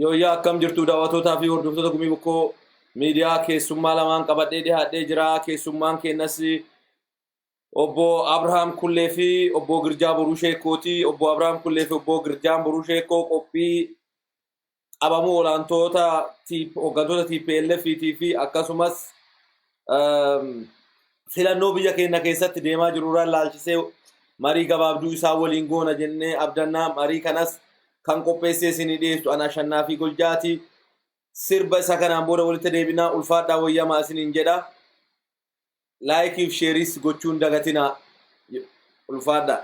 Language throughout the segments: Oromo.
Yooyyaa, akkam jirtu daawwattootaa fi hordoftoota Gumii Bokkoo Miidiyaa? Keessummaa lamaan qabadhee dhiyaadhee jira. Keessummaan keenyas obbo Abrahaam Kullee fi obbo Girjaa Boruu Sheekkooti. Obbo Abrahaam Kullee fi obbo Girjaan Boruu Sheekkoo qophii qabamuu olaantoota hooggantoota TPLF fi akkasumas filannoo biyya keenya keessatti deemaa jirurraa laalchisee marii gabaabduu isaa waliin goona jennee abdannaa. Marii kanas kan qopheessee isinii dhiyeessu ana Ashannaa fi Goljaati. Sirba isa kanaan booda walitti deebinaa. Ulfaadhaa, wayyamaa isiniin jedha. Like fi share gochuun dagatinaa. Ulfaadhaa.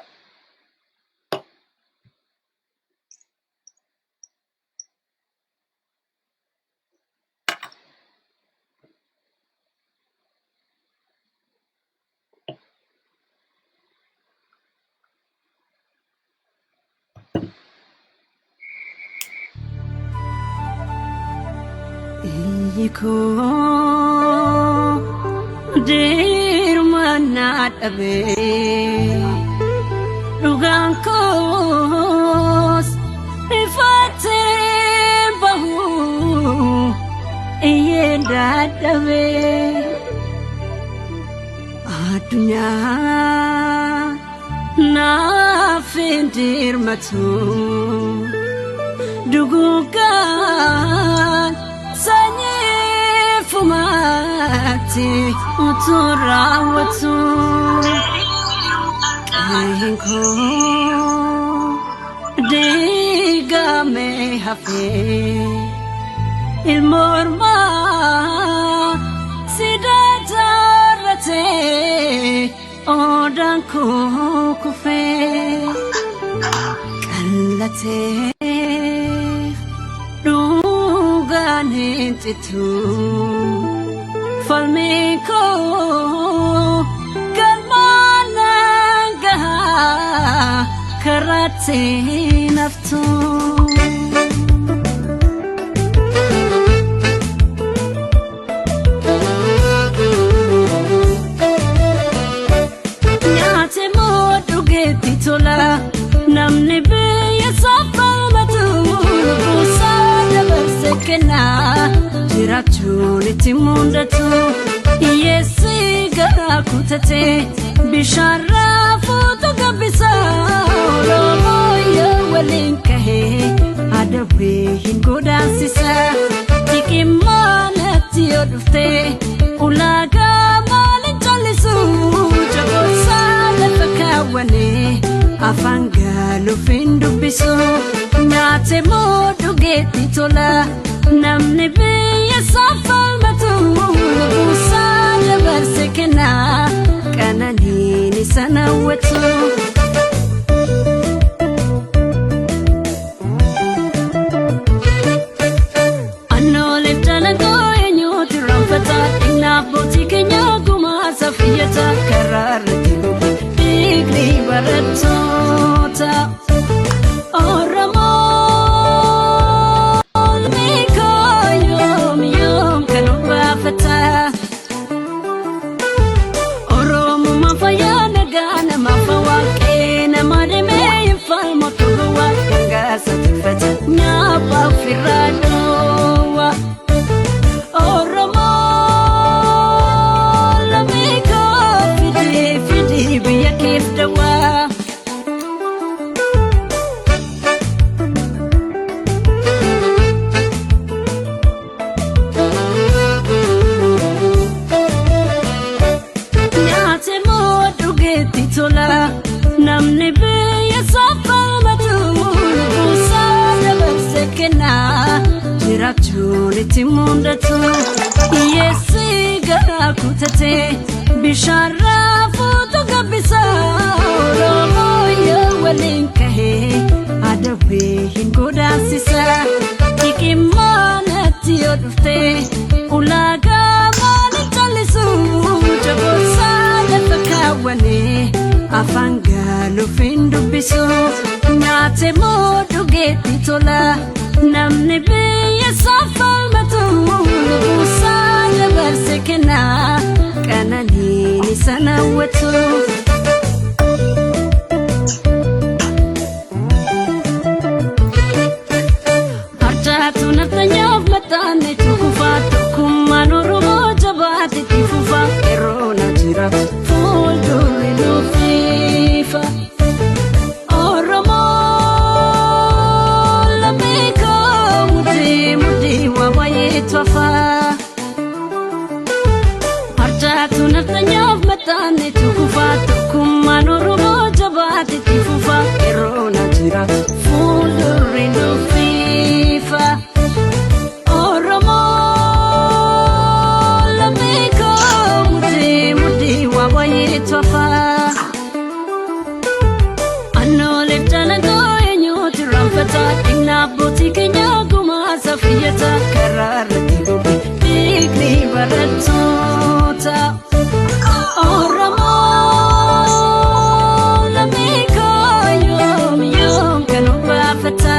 Iyyi koo dirmannaa dhabee, dhugaan koos ifattee bahu iyyeen dadhabee, addunyaa naaf hin dirmatu, duguuggaan sanyii fumaatti utuu raawwatu, qe'een koo diigamee hafee, ilma ormaa sidaa jaarratee, odaan koo kufee qallatee, dhugaan hin citu, falmiin koo galmaan nan gahaa, karaatti naftu. Nyaate moo dhugeetti tola, namni biyya isaa falmatu lubbuusaa dabarse kenna, jiraachuun itti mundatu. Hiyyeessi garaa kutate bishaan raafuutu gabbisa, Oromoo yoo waliin kahee adawwee hin godaansisa. Xiqimmaanatti yoo dhufte ulaagaa maaliin callisu, caqursaa lafa kaawwanee afaan gaaluuf hin dubbisu. Nyaate moo dhugeetti tola, namni biyya isaa falmatu lubbuusaa dabarse kenna, qananiin isa hawwatu. Annooleef dalagoo eenyuutu irraanfata? Dhimna abbootii keenya gumaa safiyyata, karaa irratti goge dhiigni barattoota. Oromoo lammiikoo, yoom yoom kan baafata? Oromummaan fayyaa nagaa namaaf waaqee, nama deemee hin falmu akka gowwaa, gangaasa tuffata nyaapha ofirraa dhoowwa. Oromoo lammiikoo, fidii fidii biyya keef dawaa. Nyaate moo dhugeetti tola, namni biyya isaa falmatu lubbuusaa dabarse kenna, jiraachuun itti mundatu. Hiyyeessi garaa kutate bishaan raafuutu gabbisa, Oromoo yoo waliin kahee adawwee hin godaansisa. Xiqimmaanatti yoo dhufte ulaagaa maaliin callisu, caqursaa lafa kaawwanee afaan gaaluuf hin dubbisu. Nyaate moo dhugeetti tola, namni biyya isaa falmatu lubbuusaa dabarse kenna, qananiin isa hawwatu. Harcaatu. Hattuu naftanyaaf maxxanneetu kufaa tokkummaan Oromoo jabaatetti fufaa yeroo na jiraatu fuuldurri nuufiifa. Oromoo lammii koo mudhii mudhii waa baay'eetu hafaa. Annooleef jaalangoo eenyuutu irraanfata dhimna abbootii keenyaa gumaa safiyyata karaa irratti goge dhiigni barattoota. Oromoo lammii koo yoom yoom kan obaafata.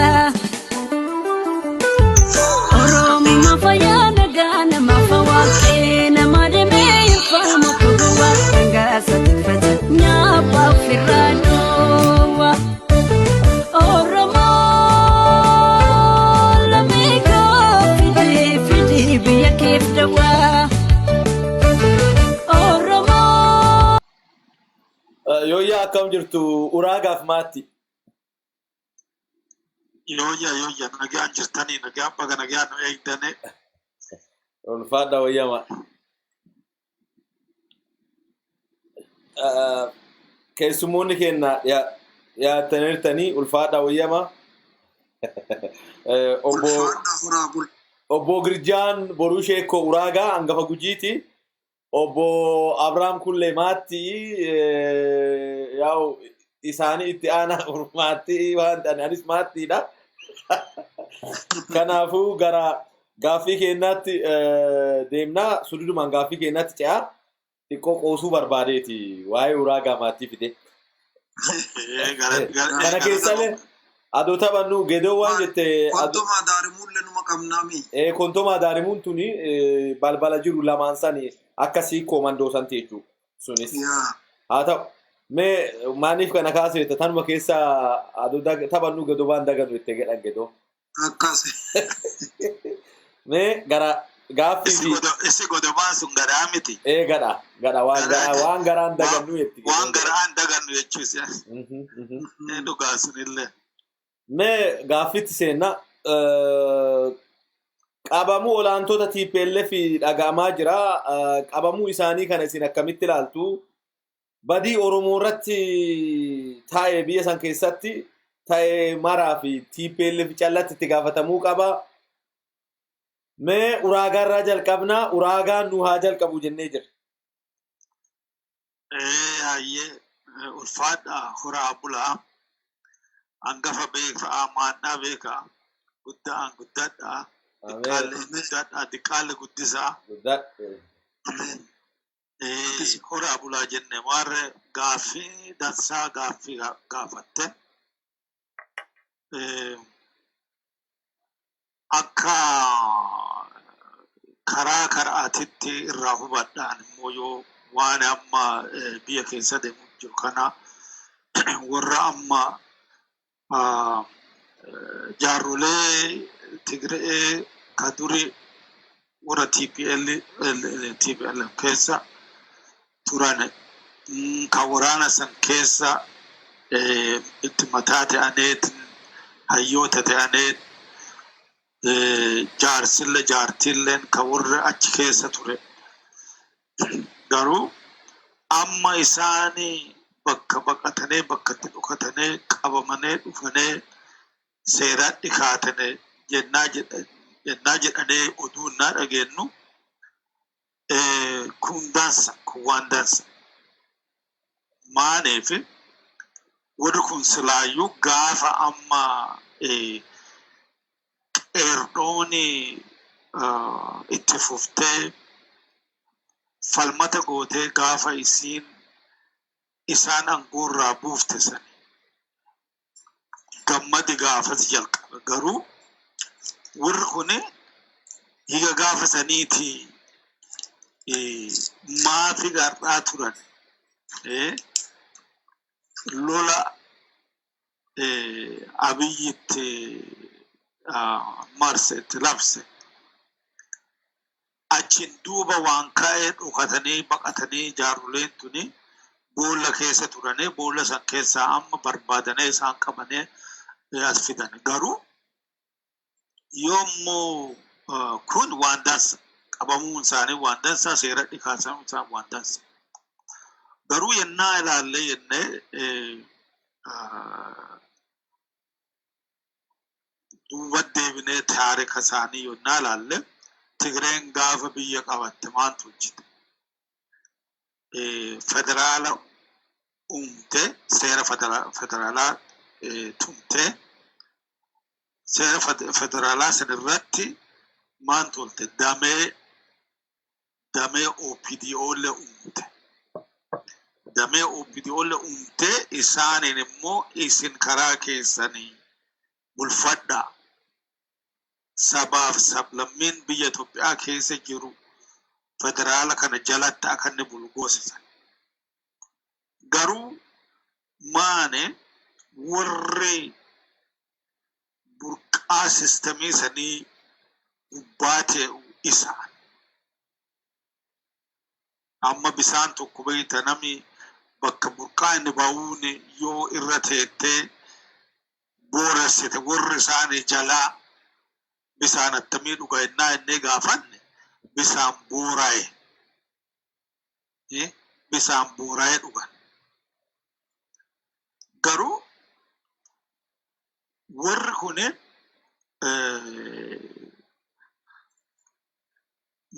Oromummaa fayyaa nagaa namaaf waaqee nama deemee hin falmu kugowaa dhangaasa tikfata nyaapha ofirraa dhoowwa. Oromoo lammii koo fidii fidii biyya keef dawaa. Oromoo. Yooyyaa, akkam jirtu uraagaaf maatti? Yooyya, yooyya, nagaan jirtanii? Nagaan, baga nagaan nu eegdane. Ulfaadha, wayyama. Keessummoonni keenya dhiyaataniirtanii, ulfaadha, wayyama. Obbo Ulfaadha, horaa bul. Obbo Girjaan Boruu Sheekoo Uraagaa hangafa Gujiiti. Obbo Abrahaam Kullee Maatti, yaa'u isaanii itti aanaa maatti waan ta'an, anis maattiidha. Kanaafuu gara gaaffii keenyaatti deemnaa, sududumaan gaaffii keenyaatti ce'aa, xiqqoo qoosuu barbaadeeti waa'ee Uraagaa maattii fide. Kana keessallee adoo taphannu gedoo waan jette. Kontomaa daarimuullee numa qabnaami. Kontomaa daarimuun tuni balbala jiru lamaan sani akka siikoo mandoosanti jechuudha. Sunis. Haa ta'u. Mee maaliif kana kaaseeta, tanuma keessa adoo taphannu gedoo waan daganu itti jedhan gedoo. Akkas. Mee gara gaaffii fi Isi godomaan sun garaa miti. Ee, gadha gadha, waan garaa waan garaan dagannu jetti. Waan garaan dagannu jechuus. Dhugaa sunillee. Mee gaaffitti seenna. Qabamuu olaantoota TPLF dhaga'amaa jira. Qabamuu isaanii kana isin akkamitti ilaaltu? Badii Oromoo irratti taa'e biyya san keessatti ta'e maraa fi TPLF callatti itti gaafatamuu qaba. Mee uraagaa irraa jalqabnaa, uraagaan nu haa jalqabu jennee jira. Hayyee, ulfaadha, horaa bulaa. Hangafa beekaa, maannaa beekaa. Guddaan guddadhaa. Xiqqaalle guddadhaa, xiqqaalle guddisaa. Guddadhu. Horaa bulaa jenne, warra gaaffii dansaa gaaffii gaafatte. Akka karaa karaatitti irraa hubadhaan immoo yoo waan amma biyya keessa deemu jiru kana warra amma jaarrolee Tigree ka duri warra TPL TPLF keessa turan, ka waraana san keessa itti mataa ta'aneet, hayyoota ta'aneet, jaarsille jaartilleen ka warra achi keessa ture garuu amma isaani bakka baqatanii bakka itti dhokatanii qabamanii dhufanii seeraan dhikaatane jennaa jedhanii oduu innaa dhageennu, kun dansa, kun waan dansa. Maaliif, warri kun silaayyuu gaafa amma qeerroon itti fuftee falmata gootee gaafa isiin isaan aangoorraa buufte sani gammadi gaafas jalqabe. Garuu warri kuni higa gaafa saniiti maafi gar'aa turan lola Abiyyitti marse itti labse achiin duuba waan ka'ee dhokatanii baqatanii jaarroleen tuni boolla keessa turanii, boolla san keessaa amma barbaadanii isaan qabanii as fidan. Garuu yommuu kun waan dansa Qabamuun isaanii waan dansaa, seera dhikaasamuun isaa waan dansa. Garuu yennaa ilaallee jennee duuba deebinee taarika isaanii yennaa ilaalle, Tigreen gaafa biyya qabatte maaltu hojjete? Federaala uumte, seera federaalaa tumte, seera federaalaa san irratti maan tolte? Damee OPDO illee uumte. Damee OPDO illee uumte, isaaniin immoo isin karaa keessanii bulfadhaa. Sabaaf sablammiin biyya Itoophiyaa keessa jiru federaala kana jalatti akka inni bulu goosisan. Garuu maane warri burqaa sistemii sanii gubbaa ta'e isaan. Amma bisaan tokko beeyta, nami bakka burqaa inni ba'uun yoo irra teettee booressite, warri isaanii jalaa bisaan attamii dhuga innaa innee gaafanne, bisaan boora'e. Bisaan boora'e dhugan. Garuu warri kuni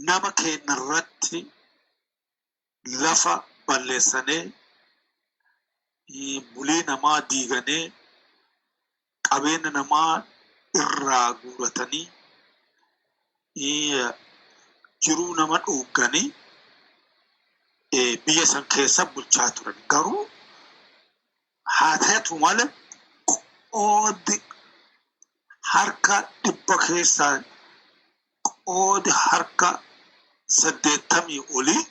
nama keenya irratti lafa balleessanii, bulii namaa diiganii, qabeenya namaa irraa guuratanii, jiruu nama dhoogganii biyya san keessa bulchaa turan. Garuu haa ta'etu malee, qoodi harka 100 keessaa qoodi harka 80 olii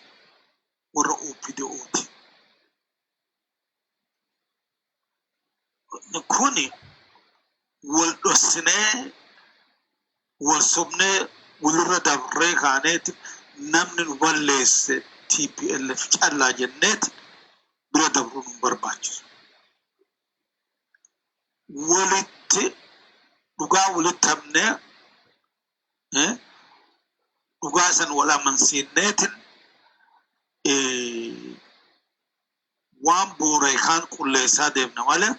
warra OPDOti. Kuni wal dhossinee, wal sobnee, walirra dabree kaaneeti namni nu balleesse TPLF callaa jenneeti bira dabruu nu barbaachisu. Walitti dhugaa walitti hamnee, dhugaa san wal amansiinneetin waan boora'e kaan qulleessaa deemna malee,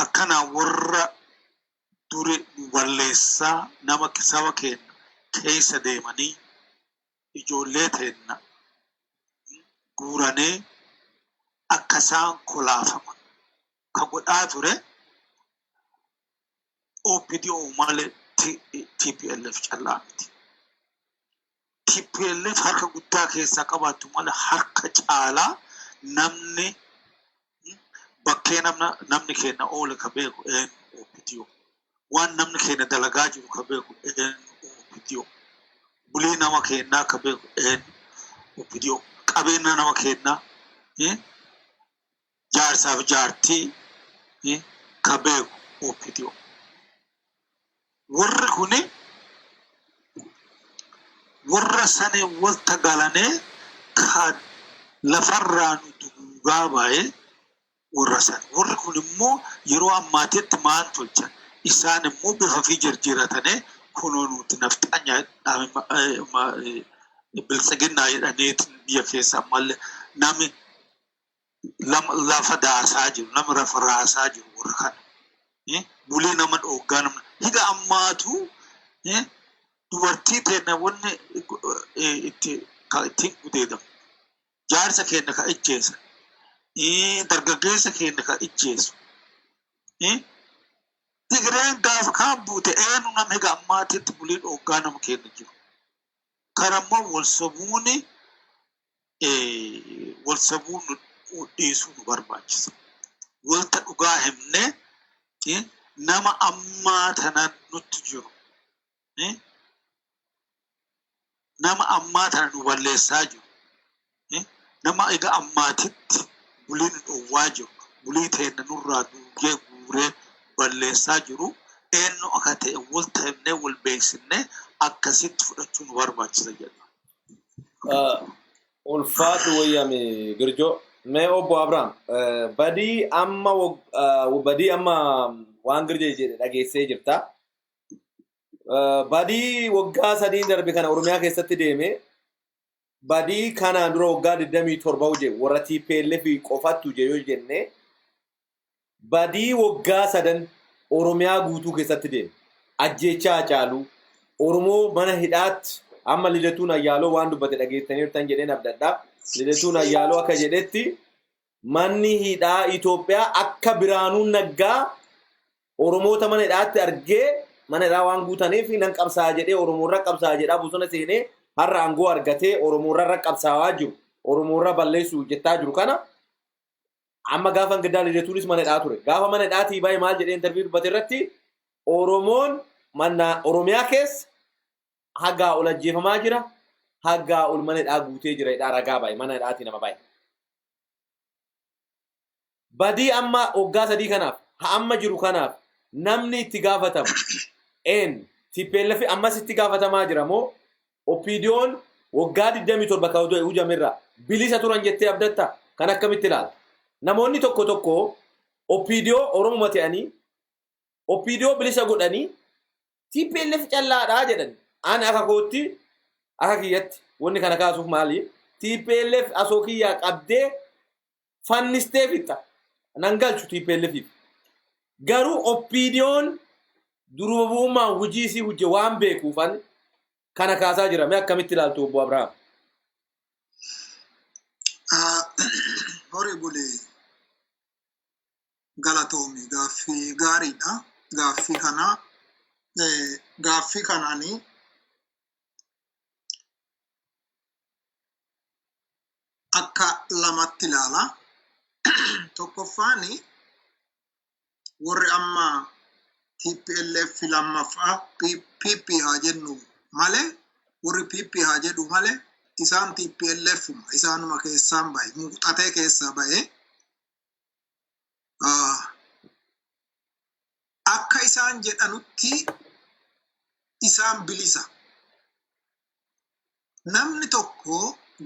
akkanaan warra duri nu balleessaa nama saba keenya keessa deemanii ijoollee teenna guuranii akka isaan kolaafaman ka godhaa ture OPDO malee TPLF callaa miti. TPLF harka guddaa keessaa qabaattu malee, harka caalaa namni bakkee namni keenya oole ka beeku eenyu? OPDO. Waan namni keenya dalagaa jiru ka beeku eenyu? OPDO. Bulii nama keenyaa ka beeku eenyu? OPDO. Qabeenya nama keenyaa, jaarsaaf jaartii ka beeku OPDO. Warri kuni warra sanii walta galanee kan lafarraa nu duguugaa baay'ee warra sana. Warri kun immoo yeroo ammaatitti maal tolchan? Isaan immoo bifa fi jijjiiratanii kunoo nuti nafxanya biltsiginnaa jedhaniitiin biyya keessa ammallee nami lafa daasaa jiru, nama lafa raasaa jiru warra kana. Bulii nama dhooggaa namni higa ammaatu dubartii teenya wanni itti ittiin gudeedamu. Jaarsa keenya ka ijjeesan. Dargaggeessa keenya ka ijjeesu. Tigreen gaafa kaan buute eenyu nama higa ammaatitti bulii dhooggaa nama keenya jiru? Kana immoo wal sobuun dhiisuu nu barbaachisa. Walta dhugaa himnee nama ammaa tana nutti jiru, nama ammaa tana nu balleessaa jiru, nama egaa ammaatitti bulii nu dhowwaa jiru, bulii teenya nurraa duugee guuree balleessaa jiru eenyu akka ta'e walta himnee, wal beeksisnee akkasitti fudhachuu nu barbaachisa jedha. Ulfaadhu wayyame Girjoo. Mee obbo Abrahaam, badii amma waan Girjoo jedhe dhageessee jirta. Badii waggaa 3 darbe kana Oromiyaa keessatti deeme, badii kanaan dura waggaa 27 hojje warra TPLF qofattu je yoo jenne, badii waggaa 3 Oromiyaa guutuu keessatti deeme, ajjeechaa Hacaaluu, Oromoo mana hidhaatti, amma Lidatuun Ayyaaloo waan dubbate dhageessaniirtan jedheen abdadha. Lidatuun Ayyaaloo akka jedhetti, manni hidhaa Itoophiyaa akka Biraanuu Naggaa Oromoota mana hidhaatti argee, mana hidhaa waan guutaniif nan qabsaa jedhee, Oromoorra qabsaa jedhaa bosona seenee, har'a aangoo argatee Oromoorra qabsaawaa jiru, Oromoorra balleessuu hojjechaa jiru kana. Amma gaafa Ingiddaa Lidatuunis mana hidhaa ture. Gaafa mana hidhaatii baay'ee maal jedhee interview dubbate irratti? Oromoon mana Oromiyaa keessa hagaa ol ajjeefamaa jira. Hagaa ol mana hidhaa guutee jira, hidhaa ragaa baay'ee mana hidhaatii nama baay'ee. Badii amma waggaa 3 kanaaf ha amma jiru kanaaf namni itti gaafatamu een TPLF ammas itti gaafatamaa jira moo OPDO'n waggaa 27 kan hujamirraa bilisa turan jettee abdatta? Kan akkamitti ilaalta? Namoonni tokko tokko OPDO Oromuma ta'anii OPDO bilisa godhanii TPLF callaadhaa jedhan. Ani akka kootti, akka kiyyatti, wanni kana kaasuuf maali? TPLF asoo kiyyaa qabdee fannistee fixa. Nan galchu TPLFif. Garuu OPDO'n duruma bu'ummaan hojii isii hojje waan beekuufan kana kaasaa jira. Mee akkamitti ilaaltu, obbo Abrahaam? Horii bulee, galatoomi, gaaffii gaariidha. Gaaffii kana gaaffii kanaanii akka lamatti ilaala. Tokkoffaani, warri amma TPLF lammaffaa PP haa jennu malee, warri PP haa jedhu malee, isaan TPLF isaanuma keessaan bahe, muuxatee keessaa bahe. Akka isaan jedhanutti isaan bilisa. Namni tokko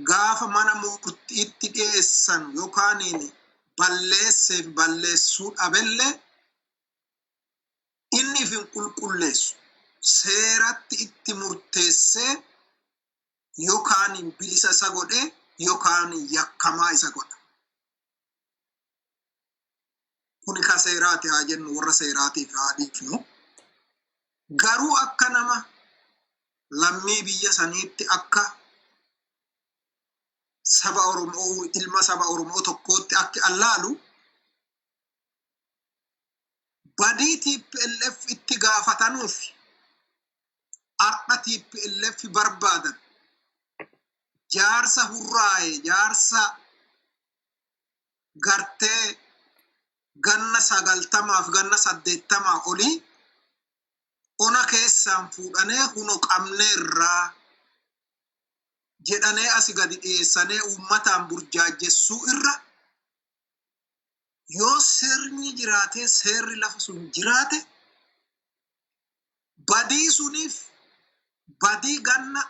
gaafa mana murtiitti dhiyeessan yookaan balleesseef balleessuu dhabellee, inni if hin qulqulleessu. Seeratti itti murteessee yookaan bilisa isa godhee yookaan yakkamaa isa godha. Kuni ka seeraati haa jennu, warra seeraatiif haa dhiifnu. Garuu akka nama lammii biyya saniitti, akka saba Oromoo, ilma saba Oromoo tokkootti akki allaalu, badii TPLF itti gaafatanuuf har'a TPLF barbaadan jaarsa hurraa'e, jaarsa gartee ganna 90f ganna 80 olii ona keessaan fuudhanee huno qabneerraa jedhanee asi gadi dhiyeessanee uummataan burjaajessuu irra, yoo sirni jiraatee seerri lafa sun jiraate, badii suniif badii ganna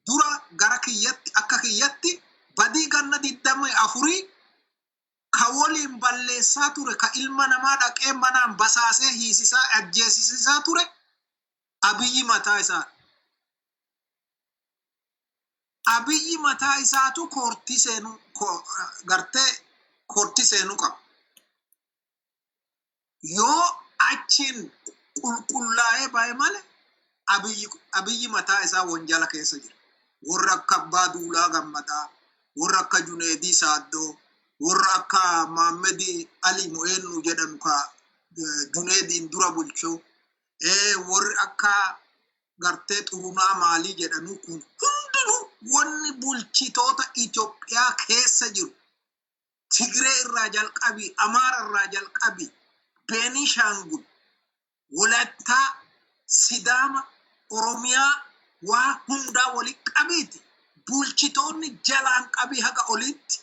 dura gara kiyyatti, akka kiyyatti, badii ganna 24 ka waliin balleessaa ture, ka ilma namaa dhaqee manaan basaasee hiisisaa ajjeesisisaa ture Abiyyi mataa isaa. Abiyyi mataa isaatu koortii seenuu, gartee koortii seenuu qaba. Yoo achiin qulqullaa'ee bahe malee, Abiyyi mataa isaa wanjala keessa jira. Warra akka Abbaa Duulaa Gammadaa, warra akka Juneedii Saaddoo, warra akka Maammedii Ali Mu'eennu jedhamu ka Juneediin dura bulchu, warri akka gartee Xurunaa maalii jedhanu kun hundinuu, wanni bulchitoota Itoophiyaa keessa jiru, Tigree irraa jalqabii, Amaara irraa jalqabii, Beenishaangul, Walaayittaa, Sidaama, Oromiyaa, waa hundaa walitti qabiiti bulchitoonni jalaan qabii haga oliitti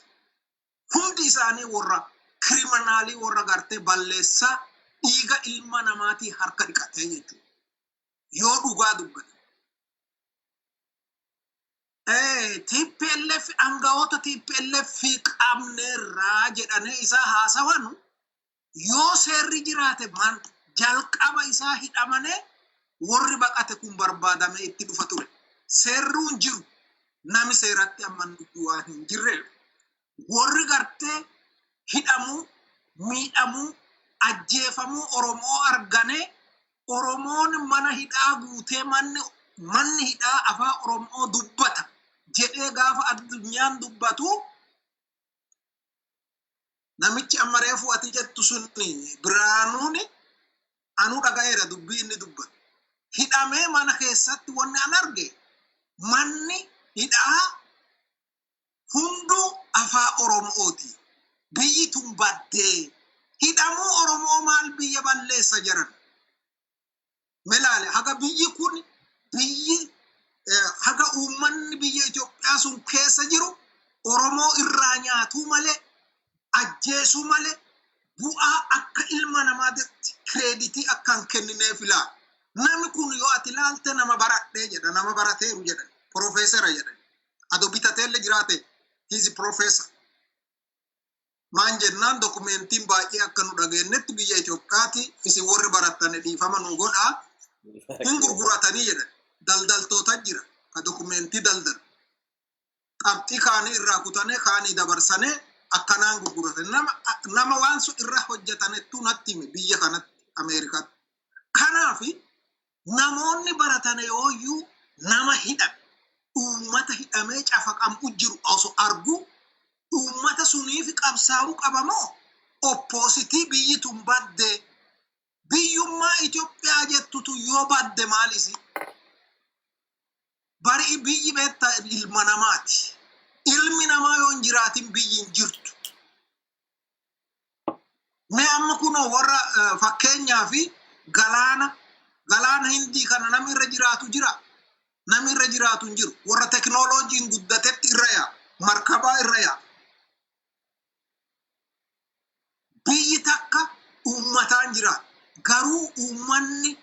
hundi isaanii warra criminal, warra gartee balleessaa dhiiga ilma namaatii harka dhiqatee jechuudha. Yoo dhugaa dubbate. TPLF, aangawoota TPLF qabneerraa jedhanii isaa haasawanu, yoo seerri jiraate jalqaba isaa hidhamanii Warri baqate kun barbaadamee itti dhufa ture. Seerruun jiru nami seeratti amman waan hin jirre. Warri gartee hidhamuu, miidhamuu, ajjeefamuu Oromoo arganee Oromoon mana hidhaa guutee manni hidhaa afaan Oromoo dubbata jedhee gaafa addunyaan dubbatu, namichi amma reefu ati jettu sun Biraanuun anuu dhaga'eera dubbii inni dubbatu. Hidhamee mana keessatti wanni an arge manni hidhaa hunduu afaan Oromooti. Biyyi tun baddee hidhamuu Oromoo maal biyya balleessa jiran. Melaale haga biyyi kun biyyi haga uummanni biyya Itoophiyaa sun keessa jiru Oromoo irraa nyaatuu malee, ajjeesuu malee, bu'aa akka ilma namaatti credit akka hin kennineef ilaala. Namni kun yoo ati ilaalte nama baradhee jedha, nama barateeru jedha, profeesera jedha. Ado bitateellee jiraate, he is professor. Maan jennaan, dokumentiin baay'ee akka nu dhageenyetti biyya Itoophiyaati isin warri barattan dhiifama nu godhaa, hin gurguratanii jedhan. Daldaltoota jira ka dokumentii daldalu. Qabxii kaanii irraa kutanee kaanii dabarsanee akkanaan gurguratan. Nama waan sun irra hojjetanettu natti hime biyya kanatti, Ameerikaatti. Kanaaf namoonni baratan yooyyuu nama hidhame, uummata hidhamee cafaqamu jiru osoo argu, uummata suniif qabsaa'uu qabamoo opposite biyyi tun badde, biyyummaa Itoophiyaa jettutu yoo badde maalisi? Bari biyyi beektaa ilma namaati. Ilmi namaa yoo hin jiraatin biyyi hin jirtu. Mee amma kunoo warra fakkeenyaa fi galaana Hindii kana namni irra jiraatu jira. Namni irra jiraatu hin jiru. Warra teknooloojiin guddatetti irra yaa. Markabaa irra yaa. Biyyi takka uummataan jiraata. Garuu uummanni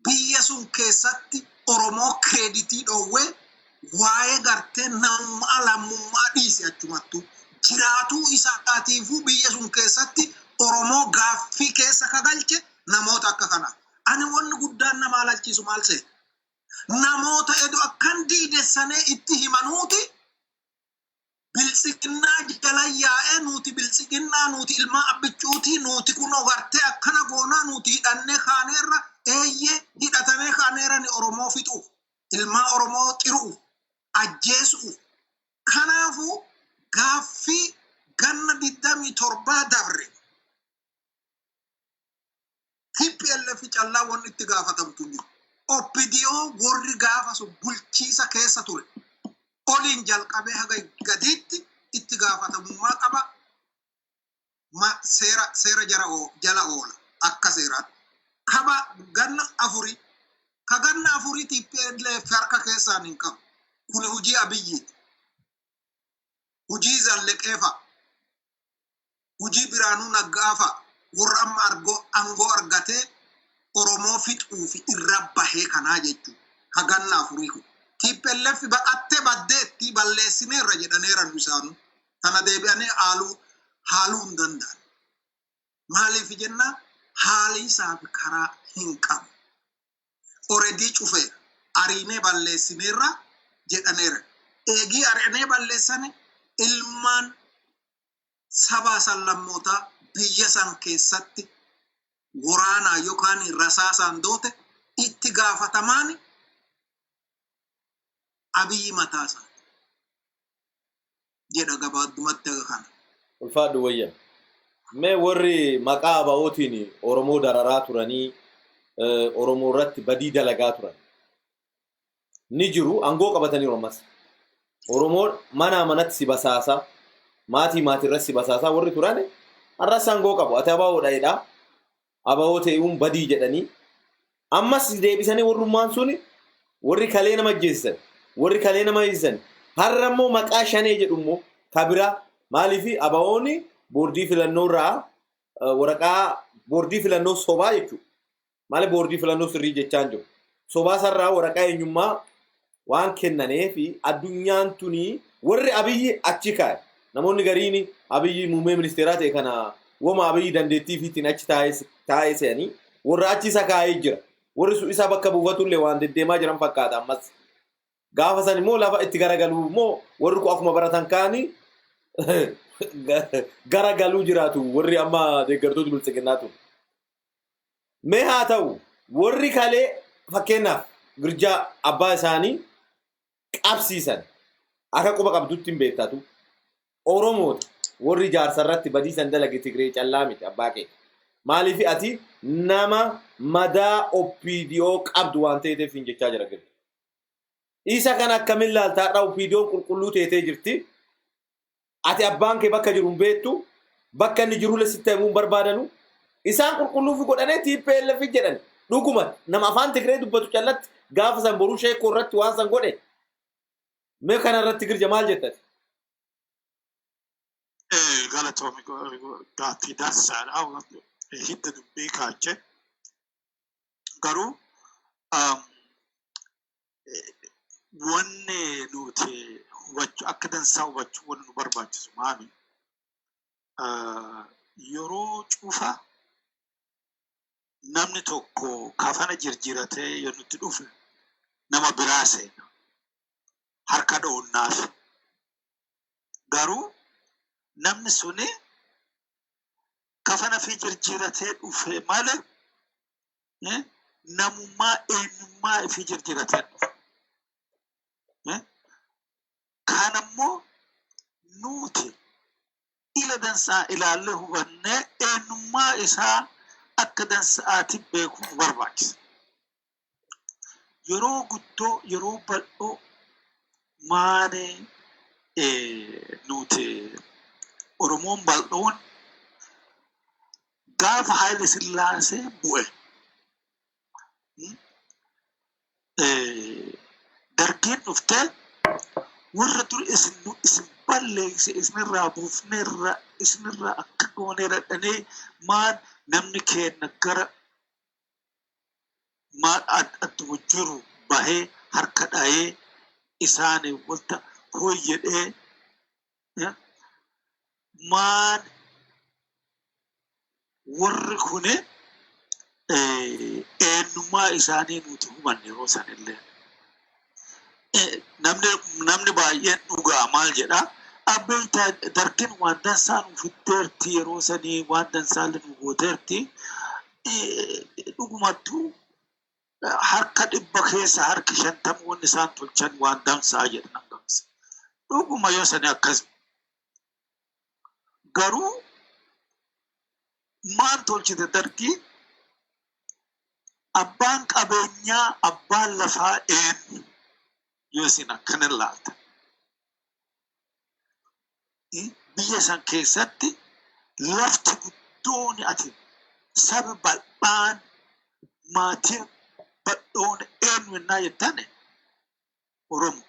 biyya sun keessatti Oromoo credit dhoowwee, waa'ee gartee namummaa lammummaa dhiise, achumattuu jiraatuu isaatiifuu biyya sun keessatti Oromoo gaaffii keessa kagalche namoota akka kanaa. Ani wanni guddaan nama alalchiisu maal se'e? Namoota edu akkan diidessanee itti himanuuti biltsiginnaa jala yaa'ee, nuti biltsiginnaa, nuti ilmaa abbichuuti, nuti kunoo gartee akkana goonaa, nuti hidhannee kaaneerra. Eeyyee, hidhatamee kaaneera ni Oromoo fixuuf, ilmaa Oromoo xiruuf, ajjeesuuf. Kanaafuu gaaffii ganna 27 dabre TPLF callaa wanni itti gaafatamtu hin jiru. OPDO warri gaafa sun bulchiisa keessa ture oliin jalqabee haga gadiitti itti gaafatamummaa qaba. Seera jala oola akka seeraatti. Kaba ganna afurii ka ganna afurii TPLF harka keessaan hin qabu. Kuni hujii Abiyyiiti. Hujii Zalleqee fa'a. Hujii Biraanuu Naggaa fa'a. Warra amma argoo aangoo argatee Oromoo fixuu fi irra bahee kanaa jechuudha. Ka ganna afurii kun. TPLF baqattee baddeetti balleessineerra jedhaneeran isaanuu. Kana deebi'anii haaluu hin danda'an. Maaliif jennaan, haali isaaf karaa hin qabu. Already cufeera. Ariinee balleessineerra jedhaneera. Eegii ari'anee balleessane, ilmaan sabaa sallammootaa biyya san keessatti waraanaa yookaan rasaasaan doote itti gaafatamaan Abiyyi mataa isaati jedha gabaabdumatti aga kana. Ulfaadhu wayyan. Mee warri maqaa ABO'tiin Oromoo dararaa turanii, Oromoo irratti badii dalagaa turan ni jiru, aangoo qabataniiru ammas. Oromoo manaa manatti si basaasaa, maatii maatii irratti si basaasaa warri turan har'as aangoo qabu. Ati ABO'dha jedhaa. ABO ta'uun badii jedhanii ammas deebisanii warrummaan suni, warri kalee nama ajjeesisan, warri kalee nama hiisan, har'a immoo maqaa shanee jedhu immoo kabiraa. Maaliif ABO'n boordii filannoo irraa waraqaa boordii filannoo sobaa jechuudha. Maali, boordii filannoo sirrii jechaa hin jiru. Sobaa sarraa waraqaa eenyummaa waan kennaneef addunyaan tuni warri Abiyyi achi kaa'e. Namoonni gariin Abiyyi muummee ministeeraa ta'e kana woma Abiyyi dandeettii fiitiin achi taa'ee se'anii warra achi isa kaa'ee jira. Warri sun isaa bakka buufatullee waan deddeemaa jiran fakkaata ammas. Gaafa san immoo lafa itti garagaluu immoo warri kun akkuma baratan kaanii garagaluu jiraatu warri amma deeggartoota biltsiginnaa tun. Mee haa ta'u, warri kalee fakkeenyaaf Girjaa abbaa isaanii qabsiisan akka quba qabdutti hin beektatu. Oromoota warri jaarsa irratti badiisan dalage Tigree callaa miti abbaa kee. Maaliif ati nama madaa OPDO qabdu waan ta'eef hin jechaa jira Girja. Isa kana akkamiin laalta? Har'a OPDOn qulqulluu teetee jirti. Ati abbaan kee bakka jiru hin beektu. Bakka inni jirullee sitti himuu hin barbaadanu. Isaan qulqulluufi godhanii TPLF jedhan. Dhuguma nama afaan Tigree dubbatu callatti gaafa san Boruu Sheekoo irratti waan san godhe. Mee kana irratti Girja maal jettati? Galatoomi, gaaffii dansaadha. Hidda dubbii kaache. Garuu wanni nuti hubachuu, akka dansaa hubachuu wanni nu barbaachisu maali? Yeroo cufa namni tokko kafana jirjiratee yoo nutti dhufe nama biraa seena. Harka dhoonnaaf. Garuu namni suni kafana fi jirjiratee dhufe malee namummaa eenyummaa fi jirjiratee dhufe. Kanammoo nuti ila dansaa ilaallee hubannee eenyummaa isaa akka dansaatti beekuu nu barbaachisa. Yeroo guddoo, yeroo bal'oo maali nuti Oromoon bal'oon gaafa Haayile Sillaasee bu'e Dargiin dhuftee warra dur isin balleesse isinirraa buufneerra, isinirraa akka gooneerra dhanii maal namni keenya gara maal adduma jiru bahee harka dhahee isaanii walta hooyyedhee maan warri kuni eenyummaa isaanii nuti hubanne yeroo sanillee. Namni baay'een dhugaa maal jedhaa? Abbeen Dargin waan dansaa nu fiddeerti, yeroo sanii waan dansaallee nu gooteerti. Dhugumattuu harka 100 keessa harki 50 wanni isaan tolchan waan dansaa jedha namni. Dhuguma yoo sanii akkas. Garuu maal tolchite Dargii? Abbaan qabeenyaa, abbaan lafaa eenyu yoo isin akkana ilaaltan? Biyya san keessatti lafti guddoon ati saba bal'aan maatiin bal'oon eenyu ennaa jettan Oromo.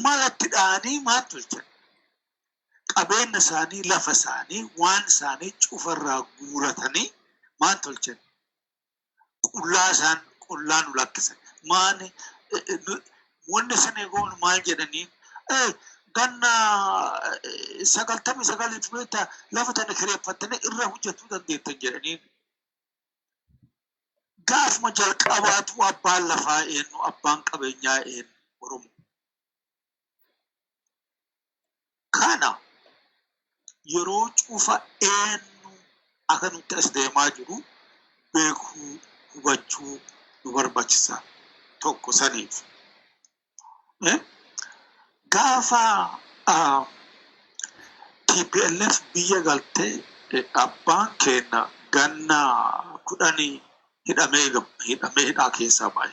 Malatti dhahanii maal tolchan? Qabeenya isaanii, lafa isaanii, waan isaanii cufarraa guuratanii maal tolchan? Qullaa isaan qullaa nu lakkisan. Maani wanni isin goonu maal jedhanii ganna 99f beektaa lafa tana kireeffattanii irra hojjechuu dandeettan jedhanii. Gaafuma jalqabaatu abbaan lafaa eenyu, abbaan qabeenyaa eenyu? Oromo. Kana yeroo cufa eenyu akka nutti as deemaa jiru beekuu, hubachuu nu barbaachisa tokko saniif. Gaafa TPLF biyya galtee abbaan keenya ganna 10 hidhamee hidhamee hidhaa keessaa ba'e.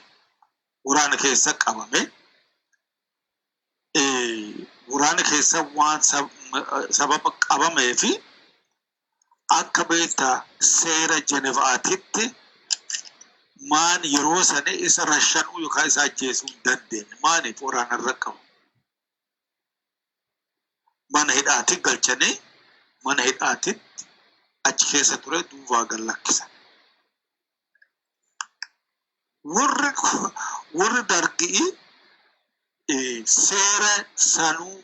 Waraana keessa qabame. Waraana keessa waan sababa qabamee fi akka beektaa seera Jenevaatitti maan yeroo sani isa rashanuu yookaan isa ajjeesuu hin dandeenye. Maaliif? Waraana irra qabu. Mana hidhaatti galchanii mana hidhaatti achi keessa ture, duubaa gad lakkisan. Warri Dargii seera sanuu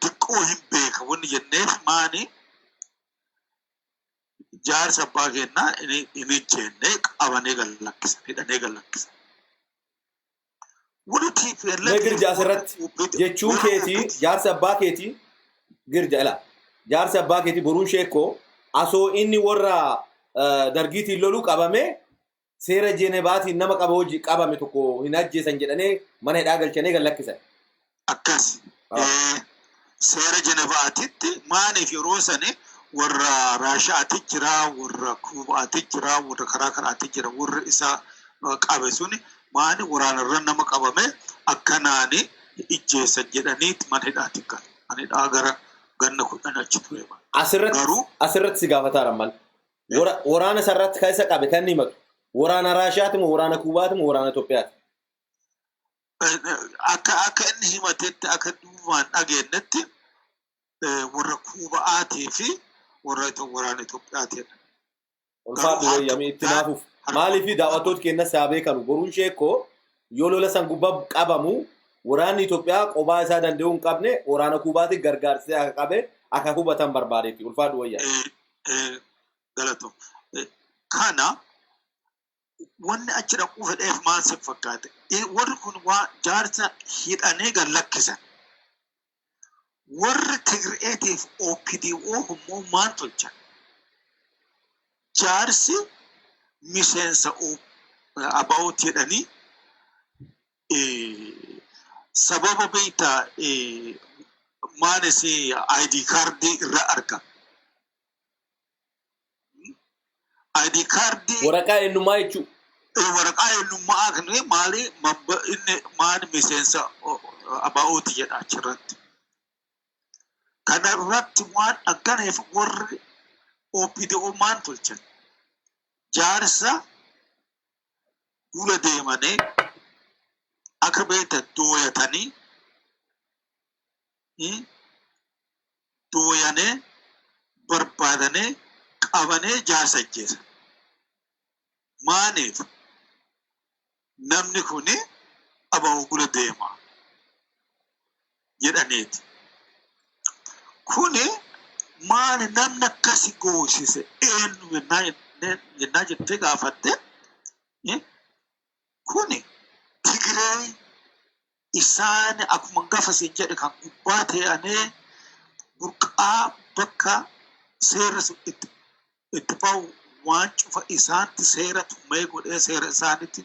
xiqqoo hin beeka wanni jenneef maani? Jaarsa abbaa kennaa hin ijjeenne, qabanii gad lakkisan, hidhanii gad lakkisan. Warri TPLF Mee Girja, asirratti jechuun keetii jaarsi abbaa keetii, Girja, ila jaarsi abbaa keetii Boruun Sheekoo asoo inni warra dargiitiin loluu qabame, seera Jeenevaatiin nama qaba hojii qabame tokko hin ajjeesan jedhanii mana hidhaa galchanii gad lakkisan. Akkas. Seera Jenevaatitti maaliif yeroo sani warra Raashaati jira, warra Kuubaati jira, warra karaa karaati jira, warri isa qabe suni maali waraanarra nama qabame akkanaani ijjeessan jedhanii mana hidhaatti gala. Mana hidhaa gara ganna 10 achi ture. Asirratti Garuu asirratti si gaafataara mal. Waraana sarratti kan isa qabe kan inni himatu. Waraana Raashiyaati moo waraana Kuubaati moo waraana Itoophiyaati? Akka inni himatetti, akka duubaan dhageenyetti, warra Kuuba'aatii fi warra waraana Itoophiyaatiidha. Ulfaadhu wayyamii itti naafuuf. Maaliif daawwattoota keenya saa beekanu, Boruun Sheekoo yoo lola san gubbaa qabamu waraanni Itoophiyaa qobaa isaa danda'uu hin qabne, waraana Kuubaatiin gargaarsee akka qabe akka hubatan barbaadeetti. Ulfaadhu wayyaa. Galatoom. Kana wanni achi dhaquu fedheef maal si fakkaate? Warri kun waa jaarsa hidhanii gad lakkisan. Warri Tigreetiif OPDO immoo maal tolchan? Jaarsi miseensa ABO'ti jedhanii sababa beektaa maanis ID kaardii irra argama. ID kaardii. Waraqaa eenyummaa jechuudha. Waraqaa eenyummaa kan maali inni maali miseensa ABO'ti jedha achirratti. Kana irratti waan akkaneef warri OPDO maal tolchan? Jaarsa dura deemanii akka beektan dooyatanii dooyanee barbaadanii qabanii jaarsa ajjeesan. Maaliif namni kuni ABO gula deema jedhaniiti. Kuni maali, namni akkasi goosise eenyu jennaa jettee gaafatte, kuni Tigiree isaan akkuma gafa siin jedhe kan gubbaa ta'anii burqaa bakka seerri sun itti bahu waan cufa isaanti seera tumee godhee seera isaanitti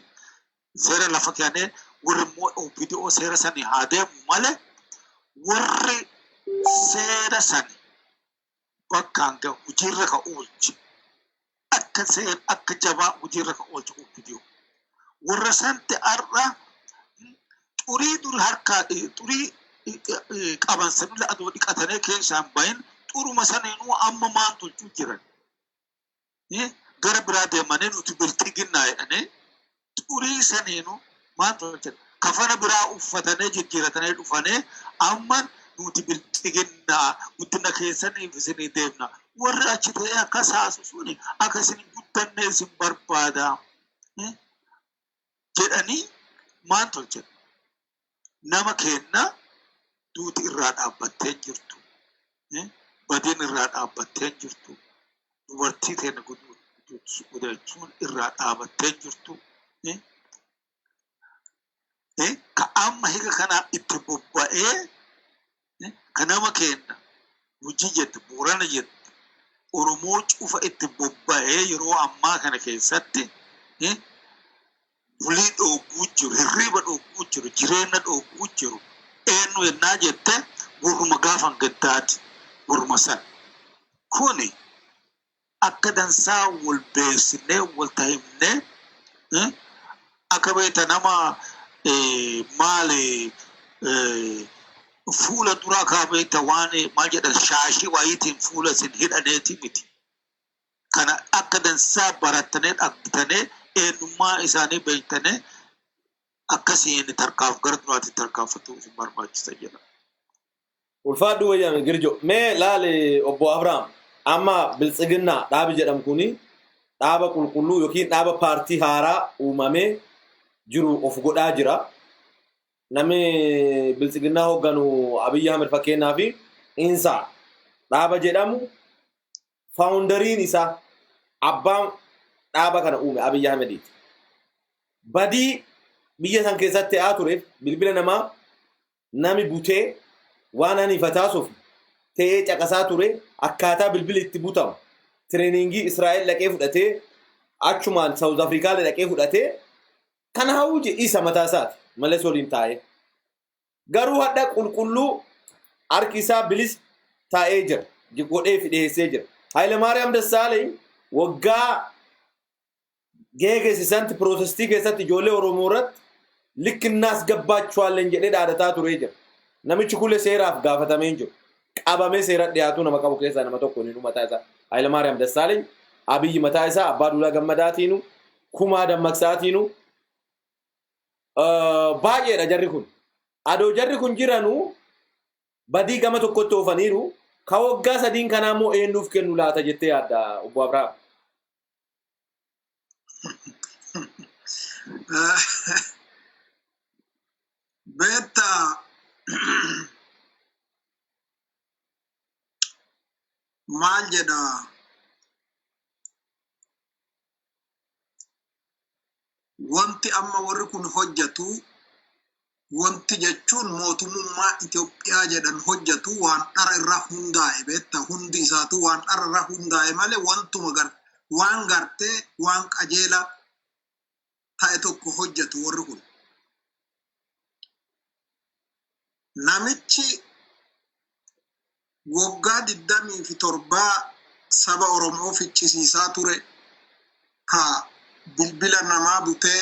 seera lafa kennee, warri immoo OPDO seera sani haa deemu malee warri seera sani bakkaan gahu hojiirra ka oolche akka seera akka jabaa hojiirra ka oolche OPDO. Warra santi har'a xurii dur harkaa xurii qaban sanilla adoo dhiqatanii keessaan bahin xuruma saniinuu amma maan tolchuu jiran. Gara biraa deemanii nuti bilxiginnaa jedhanii xurii saniinuu maan tolchan, kafana biraa uffatanii jijjiiratanii dhufanii amma nuti bilxiginnaa guddina keessaniif isinii deemna. Warri achi ta'ee akkas haasu suni akka isin guddanne isin barbaada jedhanii maan tolchan. Nama kenna duuti irraa dhaabbattee jirtu. Badiin irraa dhaabbattee jirtu. Dubartii teenya gudeechuun irraa dhaabattee jirtu. Ka amma higa kana itti bobba'ee ka nama kenna Gujii jette, Boorana jette, Oromoo cufa itti bobba'ee yeroo ammaa kana keessatti bulii dhooguu jiru, hirriiba dhooguu jiru, jireenya dhooguu jiru eenyu yennaa jette, warruma gaafan gaddaati, warruma san. Kuni akka dansaa wal beeksisnee wal tahimnee akka beekta nama maali fuula duraa kaa beekta waan maal jedhan shaashii wayiitiin fuula isin hidhaneeti miti. Kana akka dansaa barattanii dhagtanii eenyummaa isaanii beektanii akkasiin tarkaaf gara duraatti tarkaanfachuu isin barbaachisa jedha. Ulfaadhu wayyame Girjo. Mee laali obbo Abrahaam, amma Biltsiginnaa dhaabi jedhamu kuni dhaaba qulqulluu yookiin dhaaba paartii haaraa uumamee jiru of godhaa jira. Namni Biltsiginnaa hoogganu Abiyyi Ahmed fakkeenyaa fi Insaa dhaaba jedhamu founderiin isaa Abbaan dhaaba kana uume Abiyyi Ahmediiti. Badii biyya san keessatti ta'aa tureef bilbila namaa nami butee waan haniifataa suuf ta'ee caqasaa ture, akkaataa bilbili itti butamu training Israa'el dhaqee fudhatee, achumaan South Africa dhaqee fudhatee, kana hawuje isa mataa isaati malee waliin taa'ee. Garuu hadha qulqulluu harki isaa bilis taa'ee jira, godhee fi dhiyeessee jira. Hayilemaariyaam Dassaaleny waggaa geegesisanti protest keessatti ijoollee Oromoo irratti "ልክ እናስገባችኋለን" jedhee dhaadataa turee jira. Namichi kulee seeraaf gaafatamee hin jiru. Qabamee seera dhiyaatu nama qabu keessaa nama tokko inni mataa isaa Hayilemaariyaam Dassaaleny, Abiyyi mataa isaa, Abbaa Duulaa Gammadaatiinu, Kumaa Dammaqsaatiinu baay'eedha jarri kun. Adoo jarri kun jiranuu badii gama tokkotti oofaniiru. Ka waggaa 3n kanaa immoo eenyuuf kennu laata jettee yaadda, obbo Abrahaam? Beektaa, maal jedha, wanti amma warri kun hojjetu, wanti jechuun mootummaa Itoophiyaa jedhan hojjetu waan dhara irra hundaa'e. Beektaa, hundi isaatu waan dhara irra hundaa'e malee wantuma gar waan gartee waan qajeela ta'e tokko hojjetu warri kun. Namichi waggaa 27 saba Oromoo ficcisiisaa ture, ka bilbila namaa butee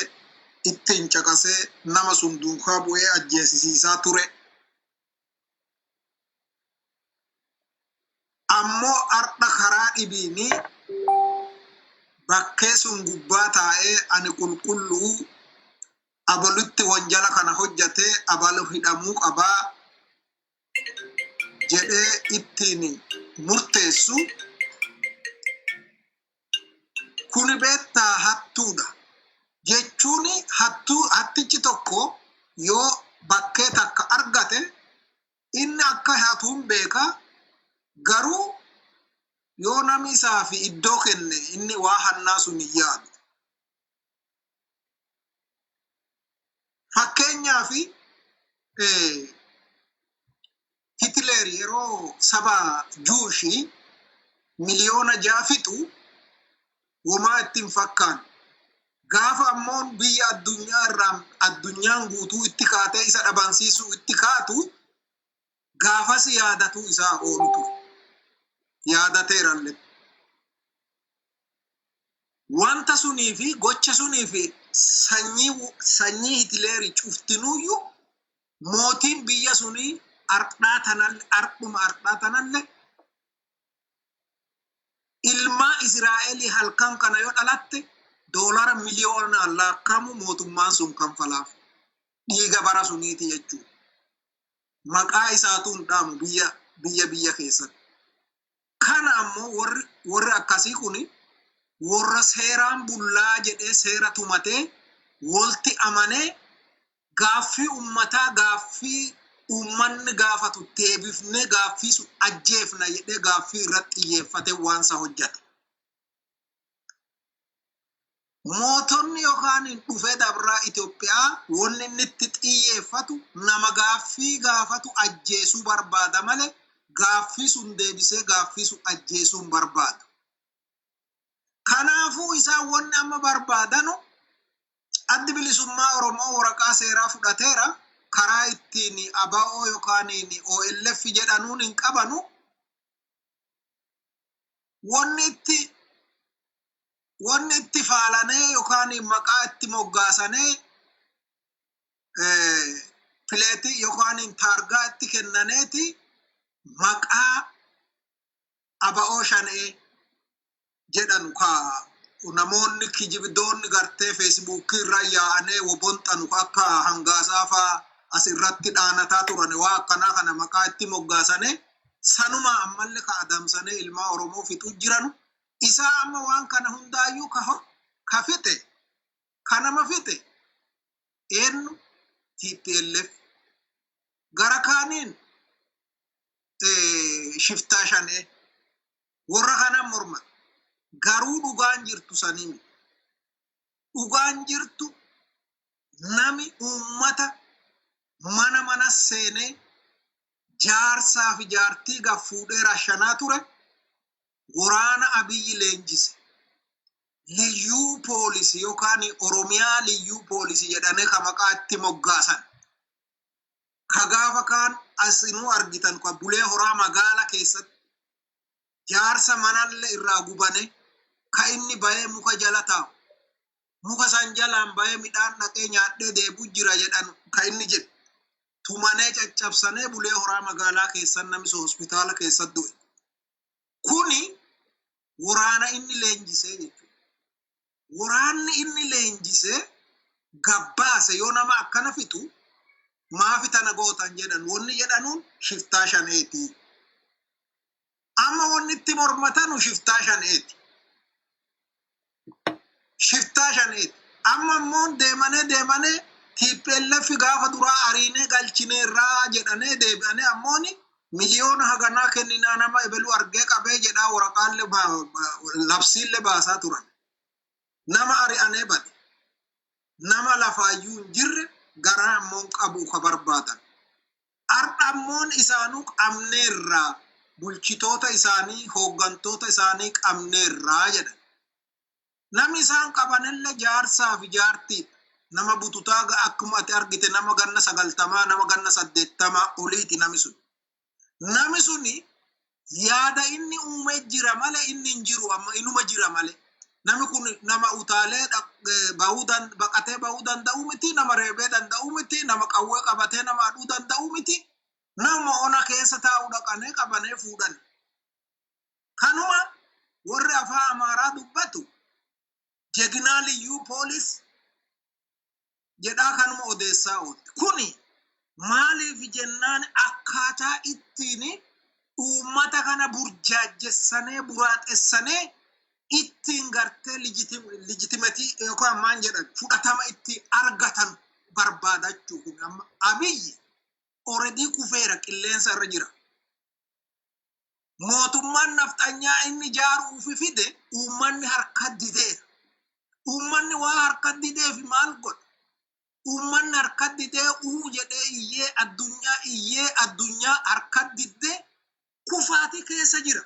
ittiin caqasee nama sun duukaa bu'ee ajjeesisiisaa ture. Ammoo ardha karaa dhibiini bakkee sun gubbaa taa'ee ani qulqulluu, abalutti wanjala kana hojjate, abalu hidhamuu qabaa jedhee ittiin murteessu kuni, beektaa, hattuudha. Jechuun hattuu, hattichi tokko yoo bakkee takka argate inni akka hatuun beeka, garuu yoo namni isaaf iddoo kenne inni waa hannaa sun hin yaadu. Fakkeenyaaf, Hitler yeroo saba Juushii 6 miliyoona fixu womaa ittiin fakkaan. Gaafa ammoo biyya addunyaa irraa addunyaan guutuu itti kaatee isa dhabansiisuu itti kaatu, gaafas yaadatuu isaa oolu ture. Yaadateerallee. Wanta sunii fi gocha sunii fi sanyii Hitleeri cuftinuyyuu mootiin biyya sunii ardhaa tanalle, ardhuma ardhaa tanalle, ilmaa Israa'elii halkan kana yoo dhalatte doolara miliyoonaan laakkamu mootummaan sun kanfalaaf. Dhiiga bara suniiti jechuudha. Maqaa isaatu hin dhaamu biyya keessatti. Kana ammoo warri akkasii kuni warra seeraan bullaa jedhee seera tumatee wolti amanee gaaffii ummataa, gaaffii uummanni gaafatu deebifnee gaaffii sun ajjeefna jedhee gaaffii irratti xiyyeeffatee waan isa hojjate. Mootonni yookaan dhufee dabraa Itoophiyaa wanni inni itti xiyyeeffatu nama gaaffii gaafatu ajjeesuu barbaada malee gaaffii sun deebisee gaaffii sun ajjeesuu hin barbaadu. Kanaafuu isaan wanni amma barbaadanu, Addi Bilisummaa Oromoo waraqaa seeraa fudhateera, karaa ittiin ABO yookaan OLF jedhanuun hin qabanu. Wanni itti faalanee yookaan maqaa itti moggaasanee plate yookaan taargaa itti kennaneeti maqaa ABO Shanee jedhanu, ka namoonni kijibdoonni gartee Feesbuukii irra yaa'anee wobonxanu akka hangaasaa faa as irratti dhaanataa turan, waa akkanaa kana maqaa itti moggaasane sanuma ammallee ka adamsanee ilmaa Oromoo fixuu jiranu. Isaa amma waan kana hundaayyuu ka fixe, ka nama fixe eenyu? TPLF. Gara kaaniin shiftaa Shanee warra kanan morma. Garuu dhugaan jirtu sanii miti. Dhugaan jirtu nami uummata mana mana seenee jaarsaa fi jaartii gaffuudhee rashanaa ture waraana Abiyyi leenjise. Liyyuu poolisii yookaan Oromiyaa liyyuu poolisii jedhamee ka maqaa itti moggaasan. Ka gaafa kaan asinuu argitan ka Bulee Horaa magaala keessatti jaarsa manallee irraa gubane, ka inni bahee muka jala taa'u. Muka san jalaan bahee midhaan dhaqee nyaadhee deebi'u jira jedhan ka inni jedhu. Tumanee caccabsanee Bulee Horaa magaalaa keessan namni sun hospitaala keessatti du'e. Kuni waraana inni leenjisee jechuudha. Waraanni inni leenjisee gabbaase yoo nama akkana fixu, maafi tana gootan jedhan, wanni jedhanuun shiftaa shaneeti. Amma wanni itti mormatanu shiftaa shaneeti. Shiftaa shaneeti. Amma immoo deemanee deemanee TPLF gaafa duraa ariinee galchineerraa jedhanee deebi'anii ammooni miliyoona haganaa kenninaa nama ebelu argee qabee jedhaa waraqaallee labsiillee baasaa turan. Nama ari'anee bade. Nama lafaayyuu hin jirre garaa ammoo qabu ka barbaadan. Har'a ammoon isaanuu qabneerraa, bulchitoota isaanii, hooggantoota isaanii qabneerraa jedhan. Namni isaan qabanillee jaarsaa fi jaartiidha. Nama bututaa akkuma ati argite nama ganna 90, nama ganna 80 oliiti nami sun. Nami suni yaada inni uumee jira malee inni hin jiru, amma inuma jira malee. Namni kun nama utaalee bahuu baqatee bahuu danda'u miti, nama reebee danda'u miti, nama qawwee qabatee nama aduu danda'u miti. Nama ona keessa taa'u dhaqanee qabanee fuudhan. Kanuma warri afaan Amaaraa dubbatu ጀግና ልዩ ፖሊስ jedhaa kanuma odeessaa oolti. Kuni maaliif jennaan, akkaataa ittiin uummata kana burjaajjessanee buraaxessanee ittiin gartee legitimacy yookaan maan jedhan fudhatama itti argatan barbaadachuu. Kun amma Abiyyi already kufeera, qilleensa irra jira. Mootummaan nafxanyaa inni ijaaruufi fide uummanni harka dideera. Uummanni waa harka dideef maal godha? Uummanni harka didee uu jedhee iyyee, addunyaa iyyee, addunyaa harka diddee kufaatii keessa jira.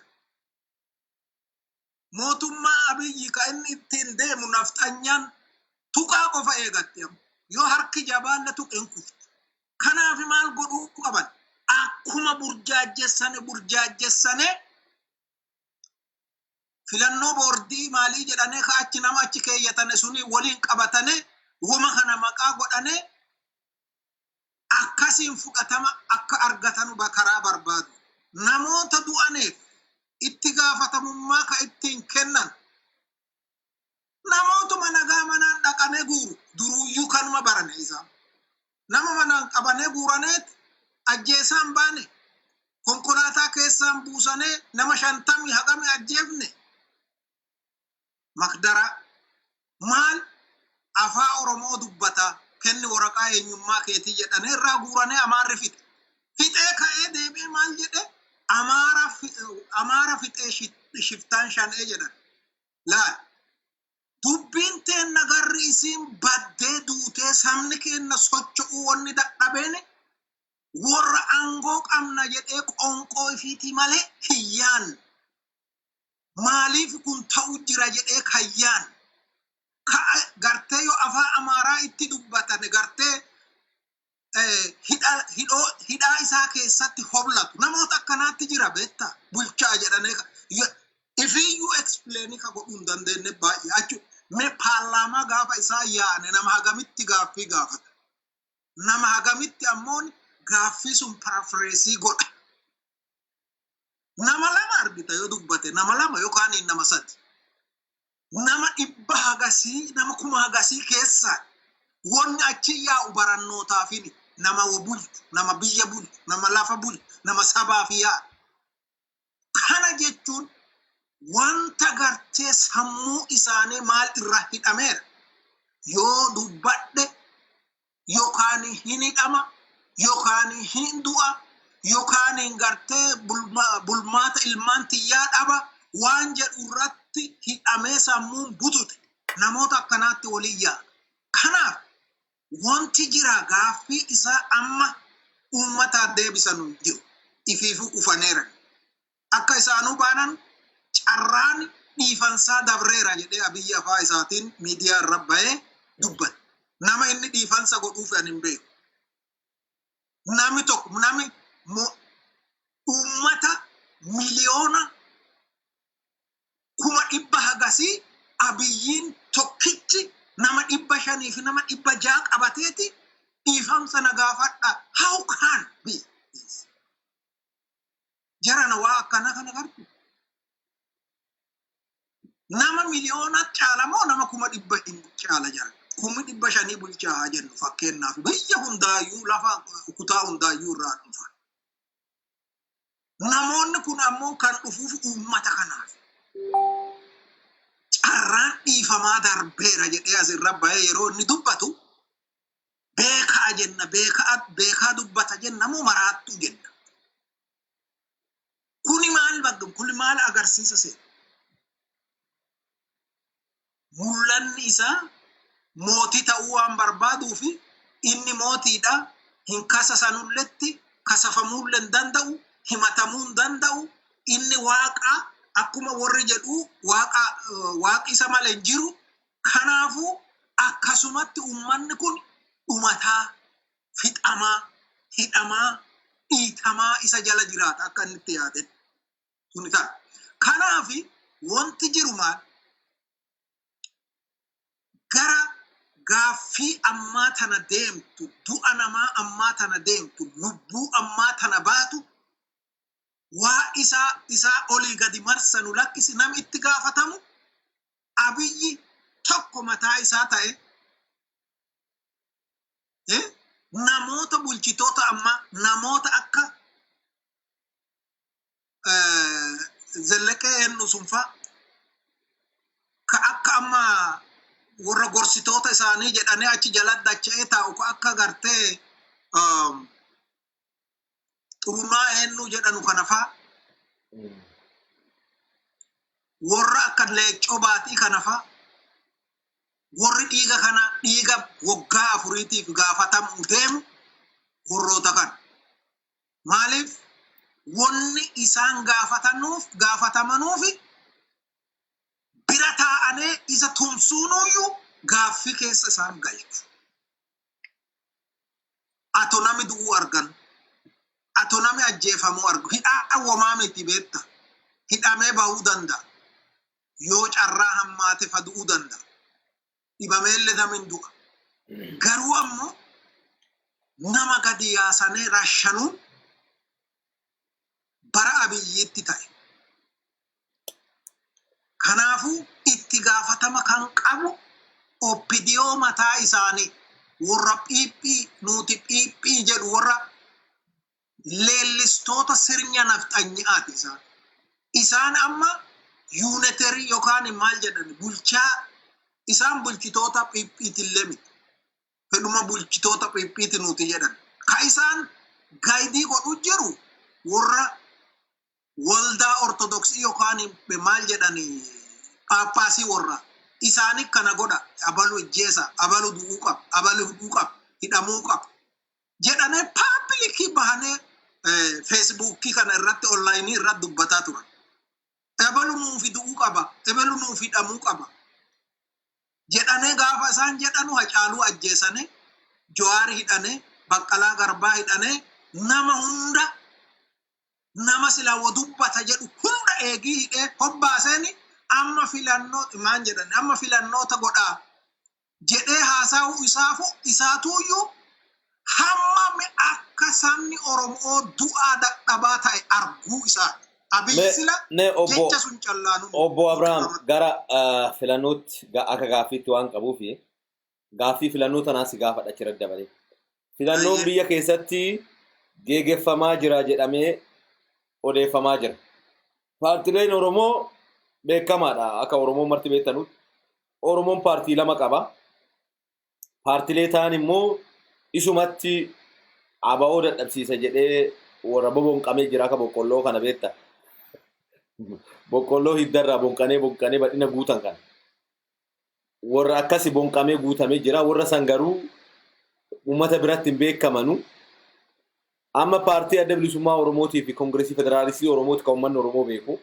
Mootummaa Abiyyi ka inni ittiin deemu nafxanyaan tuqaa qofa eegatti amma. Yoo harki jabaalle tuqeen kufti. Kanaaf maal godhuu qaban? Akkuma burjaajjessane burjaajjessane filannoo boordii maalii jedhanee ka achi nama achi keeyyatane suni waliin qabatane wama kana maqaa godhane akkasiin fudhatama akka argatanu karaa barbaadu. Namoota du'aneef itti gaafatamummaa ka ittiin kennan namootuma nagaa manaan dhaqanee guuru, duruuyyuu kanuma barane isaan. Nama manaan qabanee guuraneet ajjeesaan baane, konkolaataa keessaan buusanee nama 50 haqame ajjeefne. Makdaraa maal afaa Oromoo dubbataa, kenni waraqaa eenyummaa keetii jedhanee irraa guuranee Amaarri fixe. Fixee ka'ee deebi'ee maal jedhe? Amaara fixee shiftaan shanee jedhan. Laal, dubbiin teenna garri isiin baddee duutee sabni keenna socho'uu wanni dadhabeen warra aangoo qabna jedhee qoonqoo ifiitii malee hiyyaan maaliif kun ta'u jira jedhee kayyaan ka gartee yoo afaan Amaaraa itti dubbatan gartee hidhaa isaa keessatti hoblatu. Namoota akkanaatti jira beektaa, bulchaa jedhanii ifiyyuu explain ka godhuu hin dandeenye baay'ee achu. Mee paarlaamaa gaafa isaa yaa'ane nama hagamitti gaaffii gaafata? Nama hagamitti ammoo gaaffii sun paraphrase godha? Nama lama argita yoo dubbate, nama lama yookaan nama sadi. Nama 100 hagasii, nama 1000 hagasii keessaa wanni achi yaa'u barannootaafini nama bulchu, nama biyya bulchu, nama lafa bulchu, nama sabaaf yaa'u. Kana jechuun wanta gartee sammuu isaanii maal irra hidhameera? Yoo dubbadhe yookaan hin hidhama, yookaan hin du'a, yookaan gartee bulmaata ilmaan tiyyaa dhaba waan jedhu irratti. Itti hidhamee sammuun butute namoota akkanaatti waliin yaa'a. Kanaaf wanti jira gaaffii isaa amma uummataaf deebisan hin jiru. Ifiifuu kufaneera. Akka isaanuu baanan carraan dhiifansaa dabreera jedhee Abiyyi afaa isaatiin miidiyaa irra bahee dubbate. Nama inni dhiifansa godhuuf ani hin beeku. Namni tokko namni uummata 100,000 hagasii Abiyyiin tokkichi nama 500 fi nama 600 qabateeti dhiifamsa na gaafadha. How can be this? Jarana waa akkanaa kana gartu. Nama miliyoona caala moo nama 100,000 hin caala jara? 500,000 bulchaa haa jennu fakkeenyaaf, biyya hundaayyuu, lafa kutaa hundaayyuu irraa dhufa. Namoonni kun ammoo kan dhufuuf uummata kanaaf. Carraan dhiifamaa darbeera jedhee asirra bahee yeroo inni dubbatu beekaa jenna, beekaa beekaa dubbata jenna moo maraattuu jenna? Kuni maal bakka kuni maal agarsiisa seera? Mul'anni isaa mootii ta'uu waan barbaaduu fi inni mootiidha, hin kasasanulletti, kasafamuullee hin danda'u, himatamuu hin danda'u. Inni waaqa akkuma warri jedhu, waaqa, waaqi isa malee hin jiru. Kanaafuu akkasumatti uummanni kun dhumataa, fixamaa, hidhamaa, dhiitamaa isa jala jiraata akka inni itti yaadetti. Suni ta'a. Kanaaf wanti jiru maal? Gara gaaffii ammaa tana deemtu, du'a namaa ammaa tana deemtu, lubbuu ammaa tana baatu, waa isaa olii gadi marsanu lakkisi, nam itti gaafatamu Abiyyi tokko mataa isaa ta'e, namoota bulchitoota ammaa, namoota akka Zelleqee eenyu sun fa'a, ka akka amma warra gorsitoota isaanii jedhanii achi jala dacha'ee taa'u, ka akka gartee Xurunaa eenyu jedhanu kana fa'a, warra akka Leeccoo Baatii kana fa'a, warri dhiiga kana, dhiiga waggaa 4tiif gaafatamu deemu warroota kana. Maaliif wanni isaan gaafatanuuf gaafatamanuuf bira taa'anii isa tumsuunuyyuu gaaffii keessa isaan galchu. Ato nami du'uu argan, ato nami ajjeefamuu argu, hidhaa womaa miti beetta. Hidhamee bahuu danda'a. Yoo carraa hammaate fa du'uu danda'a. Dhibameellee nami hin du'a. Garuu ammoo nama gadi yaasanii rashanuun bara Abiyyiitti ta'e. Kanaafuu itti gaafatama kan qabu OPDO mataa isaanii, warra phiiphii nuti phiiphii jedhu, warra leellistoota sirnya nafxanyi'aati isaan. Isaan amma unitary yookaan maal jedhan bulchaa, isaan bulchitoota phiiphiitillee miti. Fedhuma bulchitoota phiiphiiti nuti jedhan. Ka isaan guide godhu jiru warra waldaa Ortodoksii yookaan maal jedhan Phaaphaasii, warra isaani kana godha, abalu ijjeesa, abalu du'uu qaba, abalu hidhuu qaba, hidhamuu qaba jedhanii public bahanii Facebookii kana irratti, online irratti dubbataa turan. Abalu nuufi du'uu qaba, abalu nuuf hidhamuu qaba jedhanii gaafa isaan jedhanu Hacaaluu ajjeesanii, Jawaar hidhanii, Baqqalaa Garbaa hidhanii, nama hunda, nama sila wa dubbata jedhu hunda eegii hidhee hobbaaseen amma filannoo maan jedhan, amma filannoota godhaa jedhee haasa'uu isaafu isaatuuyyuu hamma akka sabni Oromoo du'aa dadhabaa ta'e arguu isaati. Abiyyi sila Ne obbo jecha sun callaanuu Obbo Abrahaam, gara filannootti akka gaaffiitti waan qabuufi gaaffii filannoo tanaa si gaafadha achirratti dabalee. Filannoon biyya keessatti geggeeffamaa jira jedhamee odeeffamaa jira. Paartileen Oromoo beekamaadha. Akka Oromoon marti beektanutti Oromoon paartii lama qaba. Paartilee ta'an immoo isumatti ABO dadhabsiisa jedhee warra boboonqamee jira akka boqqolloo kana beekta. Boqqolloo hiddarraa bonqanee bonqanee bal'ina guutan kana. Warra akkasi bonqamee guutamee jira. Warra san garuu uummata biratti hin beekamanu. Amma paartii Adda Bilisummaa Oromootii fi Koongireesii Federaalistii Oromooti kan uummanni Oromoo beeku.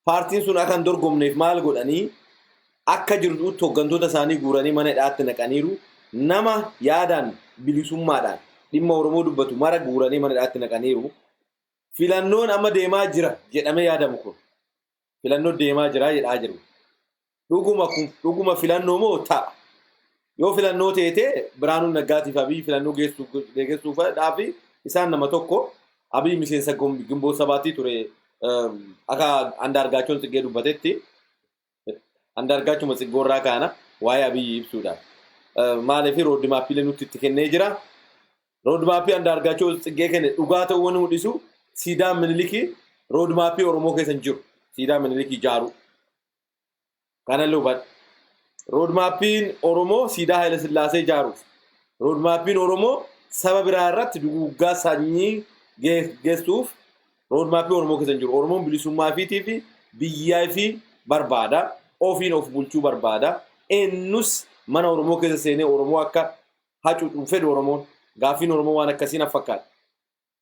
Paartiin sun akka hin dorgomneef maal godhanii akka jirtutti hooggantoota isaanii guuranii mana hidhaatti naqaniiru. Nama yaadaan bilisummaadhaan dhimma Oromoo dubbatu mara guuranii mana hidhaatti naqaniiru. Filannoon amma deemaa jira jedhamee yaadamu kun filannoo deemaa jira jedhaa jiru. Dhuguma kun dhuguma filannoo moo ta'a? Yoo filannoo teete Biraanuu Naggaatiif Abiyyi filannoo geessuudhaaf isaan nama tokko. Abiyyi miseensa Gimboo Sabaatii ture, akka Andaargaachoon Tsiggee dubbatetti. Andaargaachuma Tsiggoorraa kaana waa'ee Abiyyi ibsuudhaaf. Maaliif roadmapiilee nutti itti kennee jira. Roadmapii Andaargaachoo Tsiggee kenne dhugaa ta'uu waan mul'isu, siidaan Minilikii roadmapii Oromoo keessa hin jiru. Siidaa Minilikii ijaaru. Kanallee hubadhu. Roadmapiin Oromoo siidaa Haayila Sillaasee ijaaruuf. Roadmapiin Oromoo saba biraa irratti duguuggaa sanyii geessuuf roadmapii Oromoo keessa hin jiru. Oromoon bilisummaa fiitii fi biyyaa fi barbaada. Ofiin of bulchuu barbaada. Eenyus mana Oromoo keessa seenee Oromoo akka hacuucu fedhu Oromoon. Gaaffiin Oromoo waan akkasii na fakkaata.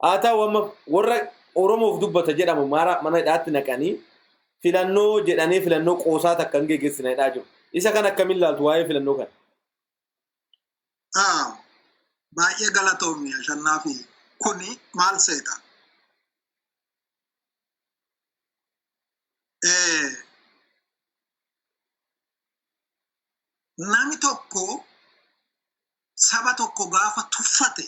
Haa ta'u, amma warra Oromoof dubbata jedhamu mara mana hidhaatti naqanii filannoo jedhanii filannoo qoosaa takka hin geggeessina hidhaa jiru. Isa kan akkamiin ilaaltu waa'ee filannoo kana? Baay'ee galatoomi, Ashannaa. Fi kuni maal seeta? Nami tokko saba tokko gaafa tuffate,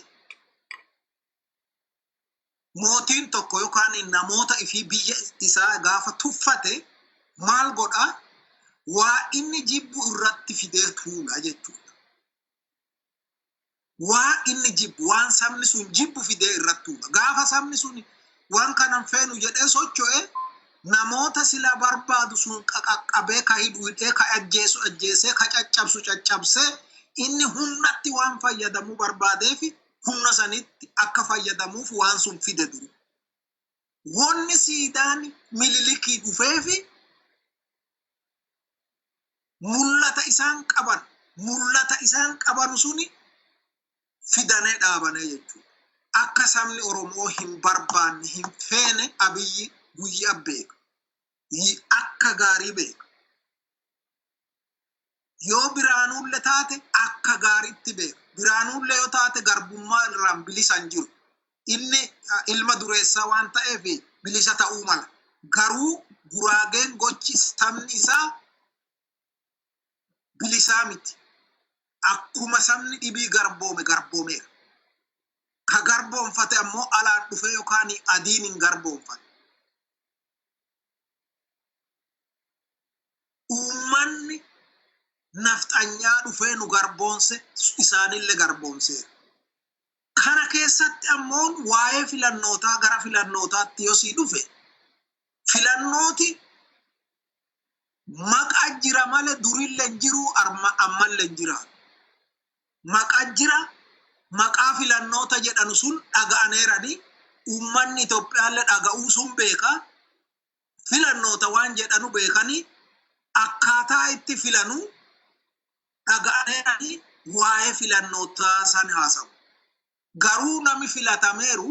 mootiin tokko yookaan namoota ifii biyya isaa gaafa tuffate maal godha? Waa inni jibbu irratti fidee tuula jechuudha. Waa inni jibbu, waan sabni sun jibbu fidee irratti tuula. Gaafa sabni sun waan kanan feenu jedhee socho'e, namoota sila barbaadu sun qaqaqqabee, ka hidhu hidhee, ka ajjeesu ajjeesee, ka caccabsu caccabsee, inni humnatti waan fayyadamuu barbaadeef humna sanitti akka fayyadamuuf waan sun fide duru. Wanni siidaan Mililikii dhufeefi mul'ata isaan qaban, mul'ata isaan qaban suni fidanee dhaabanee jechuudha. Akka sabni Oromoo hin barbaanne, hin feene Abiyyi guyyaa beeka. Akka gaarii beeka. Yoo Biraanuullee taate akka gaariitti beeka. Biraanuullee yoo taate garbummaa irraan bilisa hin jiru. Inni ilma dureessaa waan ta'eef bilisa ta'uu mala. Garuu Guraageen gochi sabni isaa bilisaa miti. Akkuma sabni dhibii garboome garboomeera. Ka garboonfate ammoo alaan dhufee yookaan adiin hin garboonfate. Uummanni nafxanyaa dhufee nu garboonse, isaanillee garboonseera. Kana keessatti ammoo waa'ee filannootaa, gara filannootaatti yoo sii dhufe, filannooti maqaa jira malee durillee hin jiru, ammallee hin jiraatu. Maqaa jira, maqaa filannoota jedhanu sun dhaga'aneerani, uummanni Itoophiyaallee dhaga'uu sun beeka. Filannoota waan jedhanu beekanii, akkaataa itti filanu dhaga'aneerani, waa'ee filannootaa san haasawu. Garuu nami filatameeru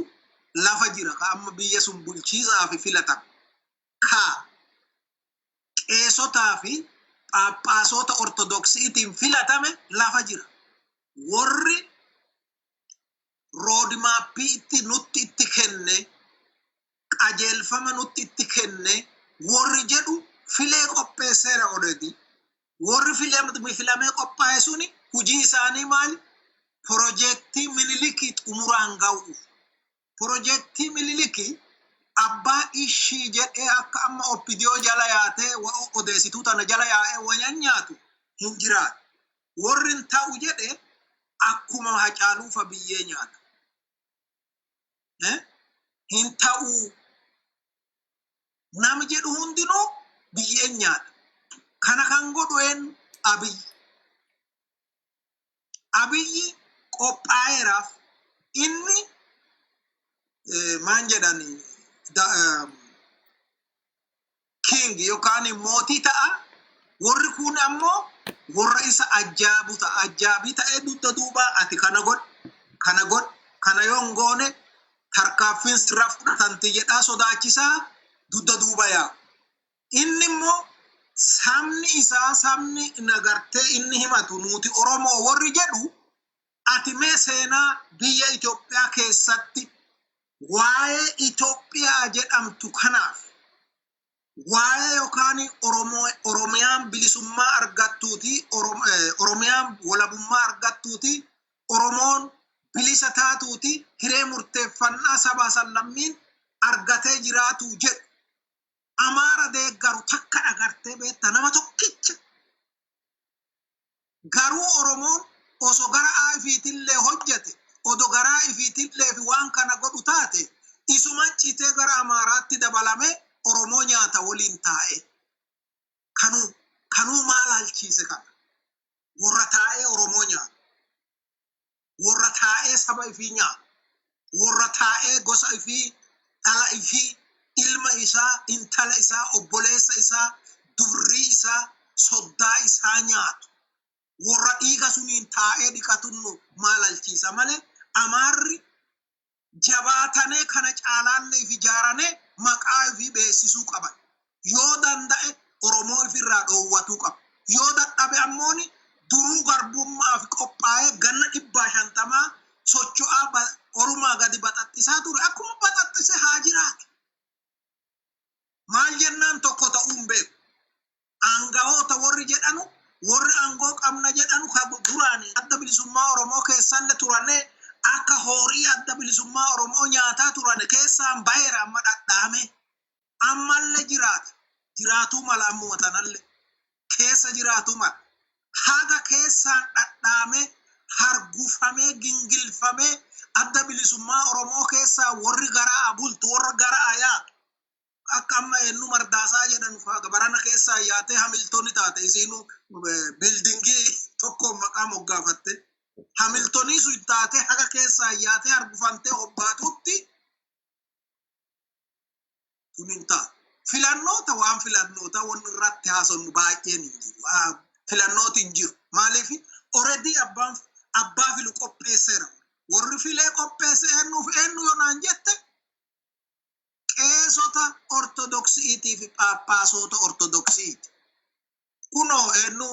lafa jira, ka amma biyya sun bulchiisaa fi filatame. Ka qeesotaa fi phaaphaasota Ortodoksiitiin filatame lafa jira. Warri roadmapii itti nutti itti kenne, qajeelfama nutti itti kenne, warri jedhu filee qopheesseera already. Warri filamee qophaa'e suni hujii isaanii maali? Piroojeektii Minilikii xumuraan ga'uuf. Piroojeektii Minilikii abbaa ishii jedhee akka amma OPDO jala yaatee odeessituu tana jala yaa'ee wayan nyaatu hin jiraatu. Warri hin ta'u jedhe akkuma Hacaaluufa biyyee nyaata. Hin ta'uu nami jedhu hundinuu biyyeen nyaata. Kana kan godhu eenyu? Abiyyi. Abiyyi qophaa'eeraaf. Inni maan jedhani, King yookaan mootii ta'a. Warri kun ammoo warra isa ajjaabu ta'a. Ajjaabii ta'ee dugda duubaa ati kana godh, kana godh, kana yoo hin goone tarkaanfiin sirra fudhatanti jedhaa sodaachisaa dugda duuba yaa'u. Inni immoo sabni isaa, sabni nagartee inni himatu, nuti Oromoo warri jedhu, ati mee seenaa biyya Itoophiyaa keessatti waa'ee Itoophiyaa jedhamtu kanaaf, waa'ee yookaan Oromiyaan bilisummaa argattuuti, Oromiyaan walabummaa argattuuti, Oromoon bilisa taatuuti, hiree murteeffannaa sabaa sablammiin argatee jiraatu jedhu Amaara deeggaru takka agartee beekta, nama tokkicha? Garuu Oromoon osoo gara ifiitillee hojjete, odo garaa ifiitillee fi waan kana godhu taate, isuma citee gara Amaaraatti dabalame Oromoo nyaata waliin taa'e. Kanuu maal halchiise kana? Warra taa'ee Oromoo nyaatu. Warra taa'ee saba ifii nyaatu. Warra taa'ee gosa ifii, dhala ifii, ilma isaa, intala isaa, obboleessa isaa, durrii isaa, soddaa isaa nyaatu. Warra dhiiga suniin taa'ee dhiqatunnu maal halchiisa malee, Amaarri jabaatanee kana caalaallee if ijaaranee maqaa ifii beeksisuu qaban. Yoo danda'e Oromoo ifirraa dhoowwatuu qaba. Yoo dadhabe ammooni duruu garbummaaf qophaa'ee ganna 150 socho'aa orumaa gadi baxaxxisaa ture. Akkuma baxaxxise haa jiraatu. Maal jennaan tokko ta'uu hin beeku. Aangawoota warri jedhanu, warri aangoo qabna jedhanu, ka duraan Adda Bilisummaa Oromoo keessallee turanee akka horii Adda Bilisummaa Oromoo nyaataa turan keessaan baheera amma dhadhaame. Ammallee jiraata. Jiraatuu mala, ammuma tanallee. Keessa jiraatu mala. Haga keessaan dhadhaame, hargufamee, gingilfamee Adda Bilisummaa Oromoo keessaa warri garaa bultu, warra garaa yaatu. Akka amma eenyu Mardaasaa jedhan barana keessaa yaatee Hamiltoni taate, isiinuu buildingii tokkoon maqaa moggaafatte. Hamiltonii sun taatee haga keessaa yaatee hargufamtee hobbaatutti tun hin taatu. Filannoota, waan filannoota wanni irratti haasofnu baay'een hin jiru. Filannooti hin jiru. Maaliif? Already abbaan abbaa filu qopheesseera. Warri filee qopheesse eenyuuf eenyu yoo naan jette, qeesota Ortodoksiitii fi Phaaphaasota Ortodoksiiti. Kunoo eenyu,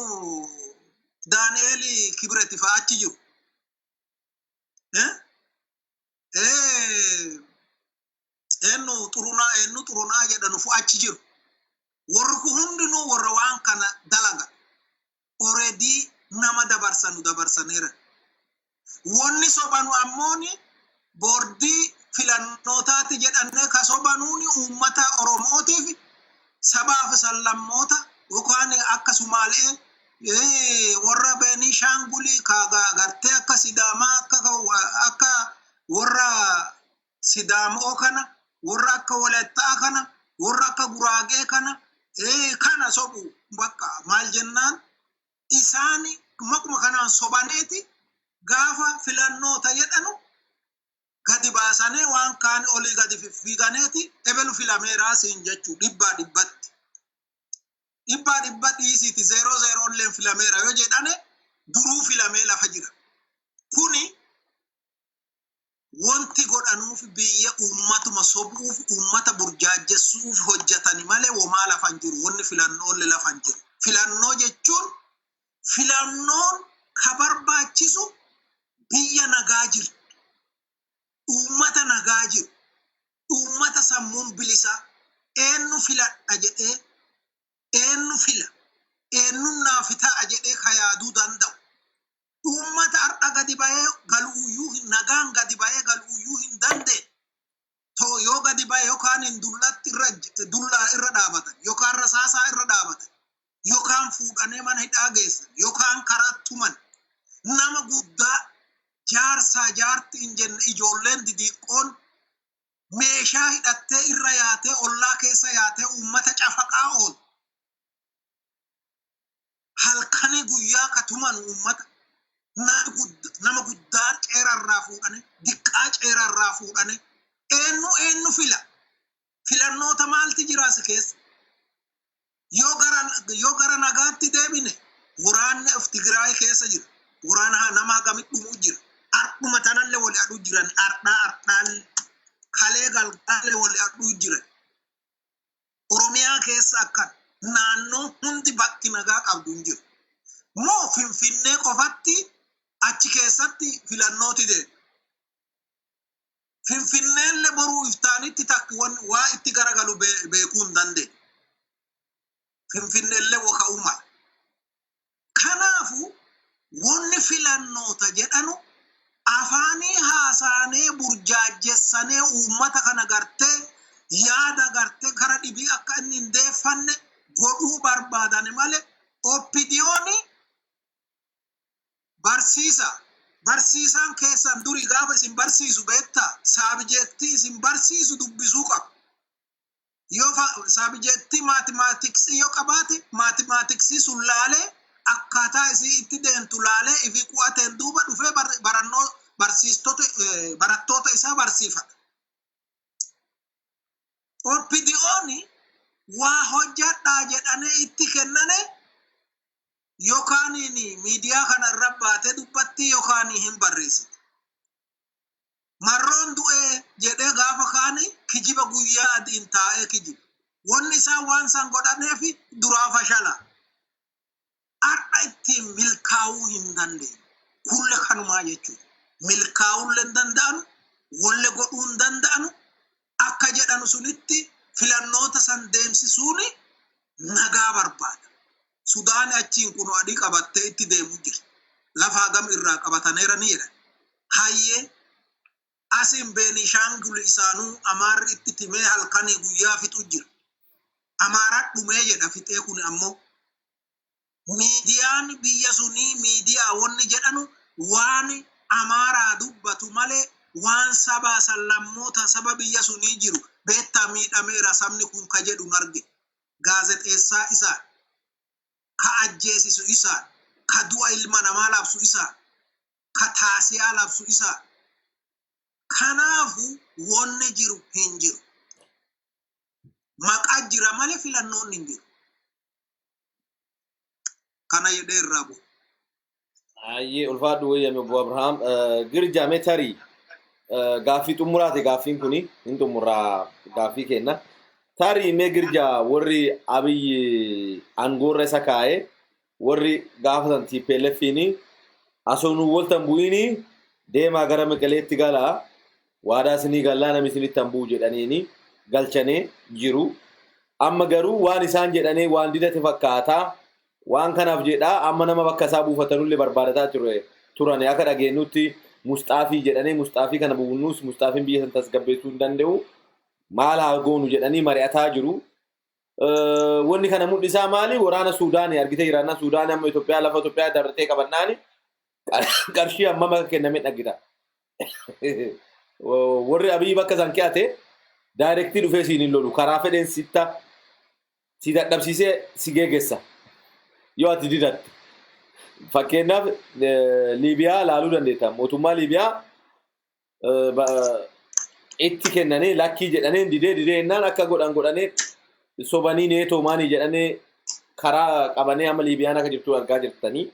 Daani'eel Kibreti fa'aa achi jiru. Eh? Eenyu Xurunaa, eenyu Xurunaa jedhanu fu achi jiru. Warri kun hundinuu warra waan kana dalaga. Already nama dabarsanu dabarsaneera. Wanni sobanu ammooni boordii filannootaati jedhannee ka sobanuuni uummata Oromootiif, sabaaf sablammoota yookaan akka Sumaalee, warra Beenishaangulii ka gartee akka Sidaamaa, akka warra Sidaamoo kana, warra akka Walettaa kana, warra akka Guraagee kana, kana sobu bakka. Maal jennaan, isaan maquma kanaan sobaneeti gaafa filannoota jedhanu gadi baasanii waan kaan olii gadi fiffiiganeeti ebelu filameeraa siin jechuu dhibbaa dhibbatti. Dhibbaa dhibba dhiisiiti, zeeroo zeeroo illee filameera yoo jedhane, duruu filamee lafa jira. Kuni wanti godhanuuf biyya uummatuma sobuuf, uummata burjaajjessuuf hojjetani malee womaa lafa hin jiru. Wanni filannoolle lafa hin jiru. Filannoo jechuun, filannoon ka barbaachisu biyya nagaa jirtu, uummata nagaa jiru, uummata sammuun bilisaa eenyu filadha jedhee, eenyu fila, eenyuun naaf ta'a jedhee ka yaaduu danda'u. Uummata har'a gadi bahee galuuyyuu, nagaan gadi bahee galuuyyuu hin dandeenye. To yoo gadi bahe yookaan hin dullatti irra dullaa irra dhaabatan, yookaan rasaasaa irra dhaabatan, yookaan fuudhanii mana hidhaa geessan, yookaan karaa tuman, nama guddaa jaarsaa jaarti hin jenne, ijoolleen didiqqoon meeshaa hidhattee irra yaatee, ollaa keessa yaatee uummata cafaqaa oolu. Halkanii guyyaa ka tuman uummata, nama guddaa ceerarraa fuudhane, diqqaa ceerarraa fuudhane, eenyu eenyu fila? Filannoota maalti jira as keessa? Yoo gara nagaatti deebine, waraanni of Tigraay keessa jira. Waraana nama hagamit dhumuu jira. Ardhuma tanallee wali aduu jiran, ardhaa ardhaalle kalee galgaalee wali aduu jiran. Oromiyaa keessa akkan naannoo hundi bakki nagaa qabdu hin jiru. Moo Finfinnee qofatti achi keessatti filannooti deema? Finfinneellee boruu iftaanitti takki waa itti garagalu beekuu hin dandeenye. Finfinneellee waka'uu mala. Kanaafu wanni filannoota jedhanu afaanii haasaanee burjaajjessanee uummata kana gartee yaada gartee kara dhibii akka inni hin deeffanne godhuu barbaadan malee, OPDOn barsiisa. Barsiisaan keessan durii gaafa isin barsiisu, beektaa, subjectii isin barsiisu dubbisuu qaba. Yoo subjectii mathematicsii yoo qabaate, mathematicsii sun laalee, akkaataa isii itti deemtu laalee, ifi qu'ateen duuba dhufee barannoo barsiistota barattoota isaa barsiifata. OPDOn waa hojjadhaa jedhanii itti kennane, yookaan miidiyaa kana irra baatee dubbatti yookaan hin barreessite. Marroon du'ee jedhee gaafa kaani kijiba, guyyaa adiin taa'ee kijiba. Wanni isaan waan san godhaneef duraa fashala. Har'a ittiin milkaa'uu hin dandeenye. Kulle kanumaa jechuudha. Milkaa'uullee hin danda'anu, walle godhuu hin danda'anu, akka jedhanu sunitti filannoota san deemsisuun nagaa barbaada. Sudaan achiin kun adii qabattee itti deemu jirti. Lafa hagam irraa qabataneera ni jedhan. Hayyee, asiin Beenishaangul isaanuu Amaarri itti timee halkanii guyyaa fixu jira. Amaaraa dhumee jedha fixee. Kun ammoo miidiyaan biyya sunii, miidiyaa wanni jedhanu, waan Amaaraa dubbatu malee waan sabaa sallammoota saba biyya sunii jiru beektaa miidhameera sabni kun ka jedhu hin arge. Gaazexeessaa isaa ka ajjeesisu isaa, ka du'a ilma namaa labsu isaa, ka taasiyaa labsu isaa. Kanaafu wanni jiru hin jiru. Maqaa jira malee filannoon hin jiru. Kana jedhee irraa bu'u. Ayyee, ulfaadhu, wayyame obbo Abrahaam. Girjaame, tarii gaaffii xumuraati, gaaffiin kuni hin xumuraa gaaffii kenna. Tarii mee Girjaa, warri Abiyyi aangoorra isa kaa'e, warri gaafa san TPLFiin asoo nu waltan bu'iini deemaa gara Maqaleetti galaa, waadaa isinii galaa, namni isinitti han bu'u jedhaniini galchanii jiru. Amma garuu waan isaan jedhanii waan didate fakkaataa. Waan kanaaf jedhaa amma nama bakka isaa buufatanullee barbaadataa ture turan. Akka dhageenyutti Musxaafii jedhanii, Musxaafii kana buunuus Musxaafiin biyya san tasgabbeessuu hin danda'u. Maal haa goonu jedhanii mari'ataa jiru. Wanni kana mul'isaa maali? Waraana Suudaanii argitee jiraannaa, Suudaanii amma Itoophiyaa, lafa Itoophiyaa dartee qabannaani qarshii hammam akka kenname dhagita. Warri Abiyyi bakka san ke'ate directii dhufee siin hin lolu, karaa fedheen sitta si dadhabsiisee si geegessa yoo ati didatte. Fakkeenyaaf Liibiyaa laaluu dandeetta. Mootummaa Liibiyaa itti kennanii lakkii jedhanii didee didee jennaan, akka godhan godhanii sobanii neetoo maanii jedhanii karaa qabanii amma Liibiyaan akka jirtu argaa jirtanii.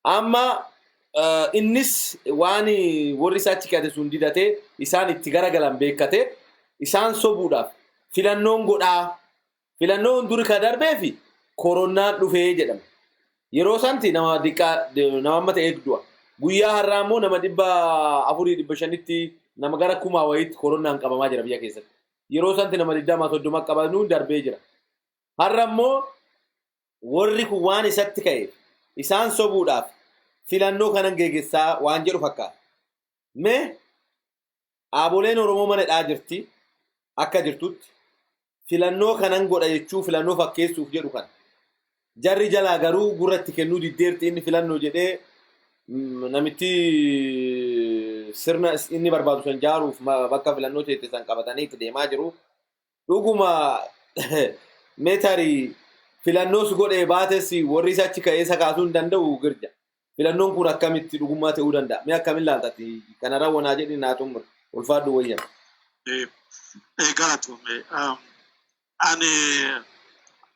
Amma innis waan warri isaa achi keewwate sun didatee isaan itti garagalan beekkatee isaan sobuudhaaf filannoon godhaa. Filannoon duri ka darbee fi koronaan dhufee jedhama. Yeroo santi nama diqqaa, nama amma ta'ee du'a. Guyyaa har'aa immoo nama 400, 500tti, nama gara 1000 wayiitti koronaan qabamaa jira biyya keessatti. Yeroo santi nama 20, 30 qabanuun darbee jira. Har'a immoo warri kun waan isatti ka'eef isaan sobuudhaaf filannoo kanan geggessaa waan jedhu fakkaata. Mee dhaaboleen Oromoo mana hidhaa jirti akka jirtutti, filannoo kanan godha jechuu, filannoo fakkeessuuf jedhu kana. Jarri jalaa garuu gurra itti kennuu diddeerti. Inni filannoo jedhee namitti sirna inni barbaadu san jaaruuf bakka filannoo teette san qabatanii itti deemaa jiru. Dhuguma mee tarii filannoos godhee baates warri isa achi ka'ee isa kaasuu hin danda'u, Girja. Filannoon kun akkamitti dhugummaa ta'uu danda'a? Mee akkamiin laaltati? Kana raawwanaa jedhi naa xumur. Ulfaadhu, wayyan. Galatoome. Ani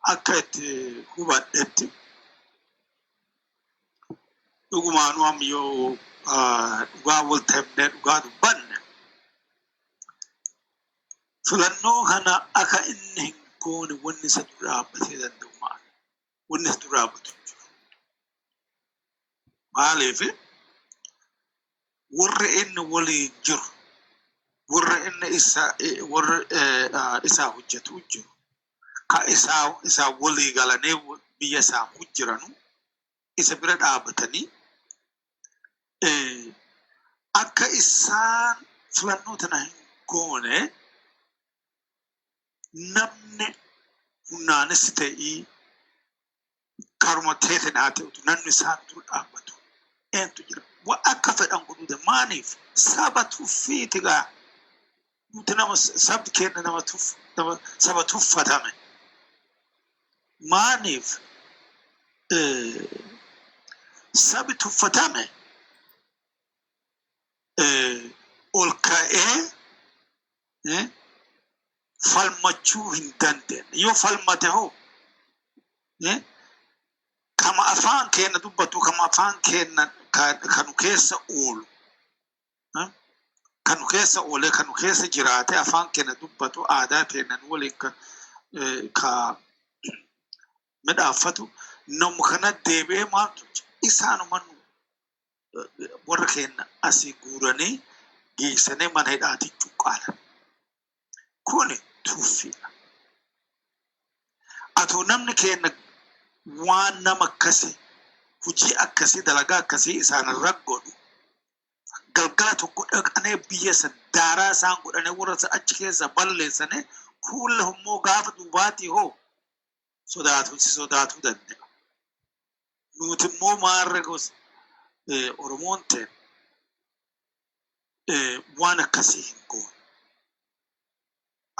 Akka itti hubadhetti dhugumaanuu amma yoo dhugaa wal ta'e dhugaa dubbanne, filannoo kana akka inni hin goone wanni isa dura dhaabbatee danda'u maali? Wanni isa dura dhaabbatu hin jiru. Maaliif? Warri inni waliin jiru, warra inni isa warra isaa hojjetu jiru, ka isaa walii galanii biyya isaa hojjiranu isa bira dhaabbatanii akka isaan filannoo tana hin goone namni humnaanis ta'ii karuma teetin haa ta'utu namni isaan dura dhaabbatu eentu jira? Wa akka fedhan godhuu. Maaniif? Saba tuffiiti gaa. Nuti nama, sabni keenya nama tuff nama saba tuffatame. Maaniif sabi tuffatame ol ka'ee falmachuu hin dandeenye. Yoo falmate hoo, kama afaan keenya dubbatu, kama afaan keenya kanu keessa oolu, kanu keessa oolee kanu keessa jiraate, afaan keenya dubbatu, aadaa keenya waliin ka midhaaffatu, nama kana deebi'ee maaltu isaanuma warra keenya asii guuranii geessanii mana hidhaatti cuqqaalan. Kuni tuffiidha. Atoo namni keenya waan nama akkasii, hojii akkasii, dalagaa akkasii isaan irra godhu, galgala tokko dhaqanii biyya san daaraa isaan godhanii warra achi keessa balleessanii, kuulla immoo gaafa duubaatii hoo sodaatu, si sodaatuu danda'a. Nuti immoo maarra gosa Oromoon ta'e waan akkasii hin goone.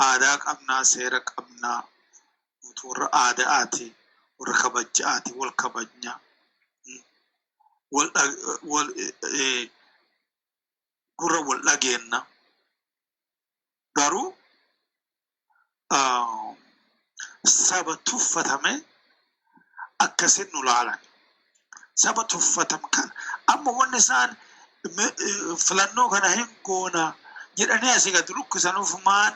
Aadaa qabnaa, seera qabnaa, nuti warra aadaati, warra kabajjaati, wal kabajnaa. Wal gurra wal dhageenna. Garuu saba tuffatame akkasin nu laalan. Saba tuffatame kana amma wanni isaan filannoo kana hin goona jedhanii asii gadi rukkisanuuf maal?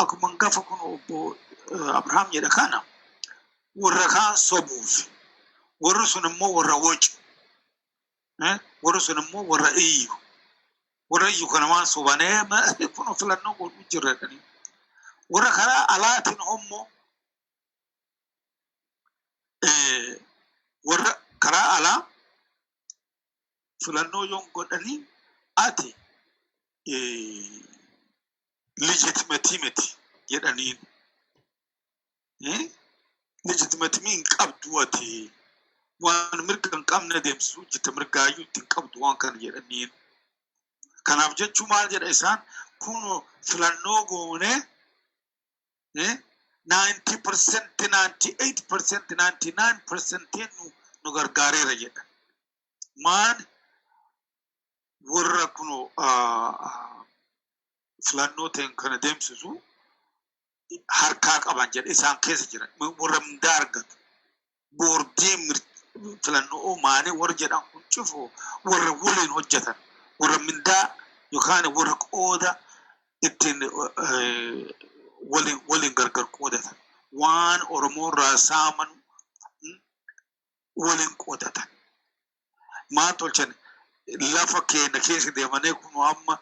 Akkuma gafa kun obbo Abrahaam jedha kana, warra kaan sobuuf. Warri sun immoo warra wacu, warri sun immoo warra iyyu, warra iyyu kana waan sobanee kun filannoo godhuu jirra jedhanii. Warra karaa alaatiin immoo, warra karaa alaa filannoo yoon godhanii ati legitimate miti jedhaniin. Legitimate hin qabdu, ati waan mirga hin qabne deemsisuu jirta, mirgaayyuu itti hin qabdu waan kana jedhaniin. Kanaaf jechuu maal jedha isaan kun? Filannoo goone 90%, 98%, 99% nu gargaareera jedha. Maan? Warra kun filannoo ta'en kana deemsisu harkaa qaban jedha, isaan keessa jiran, warra mindaa argatu. Boordii filannoo maanii warra jedhan kun cufu warra waliin hojjetan, warra mindaa yookaan warra qooda ittiin waliin gargar qoodatan, waan Oromoo irraa saaman waliin qoodatan. Maal tolchan? Lafa keenya keessa deemanii kun amma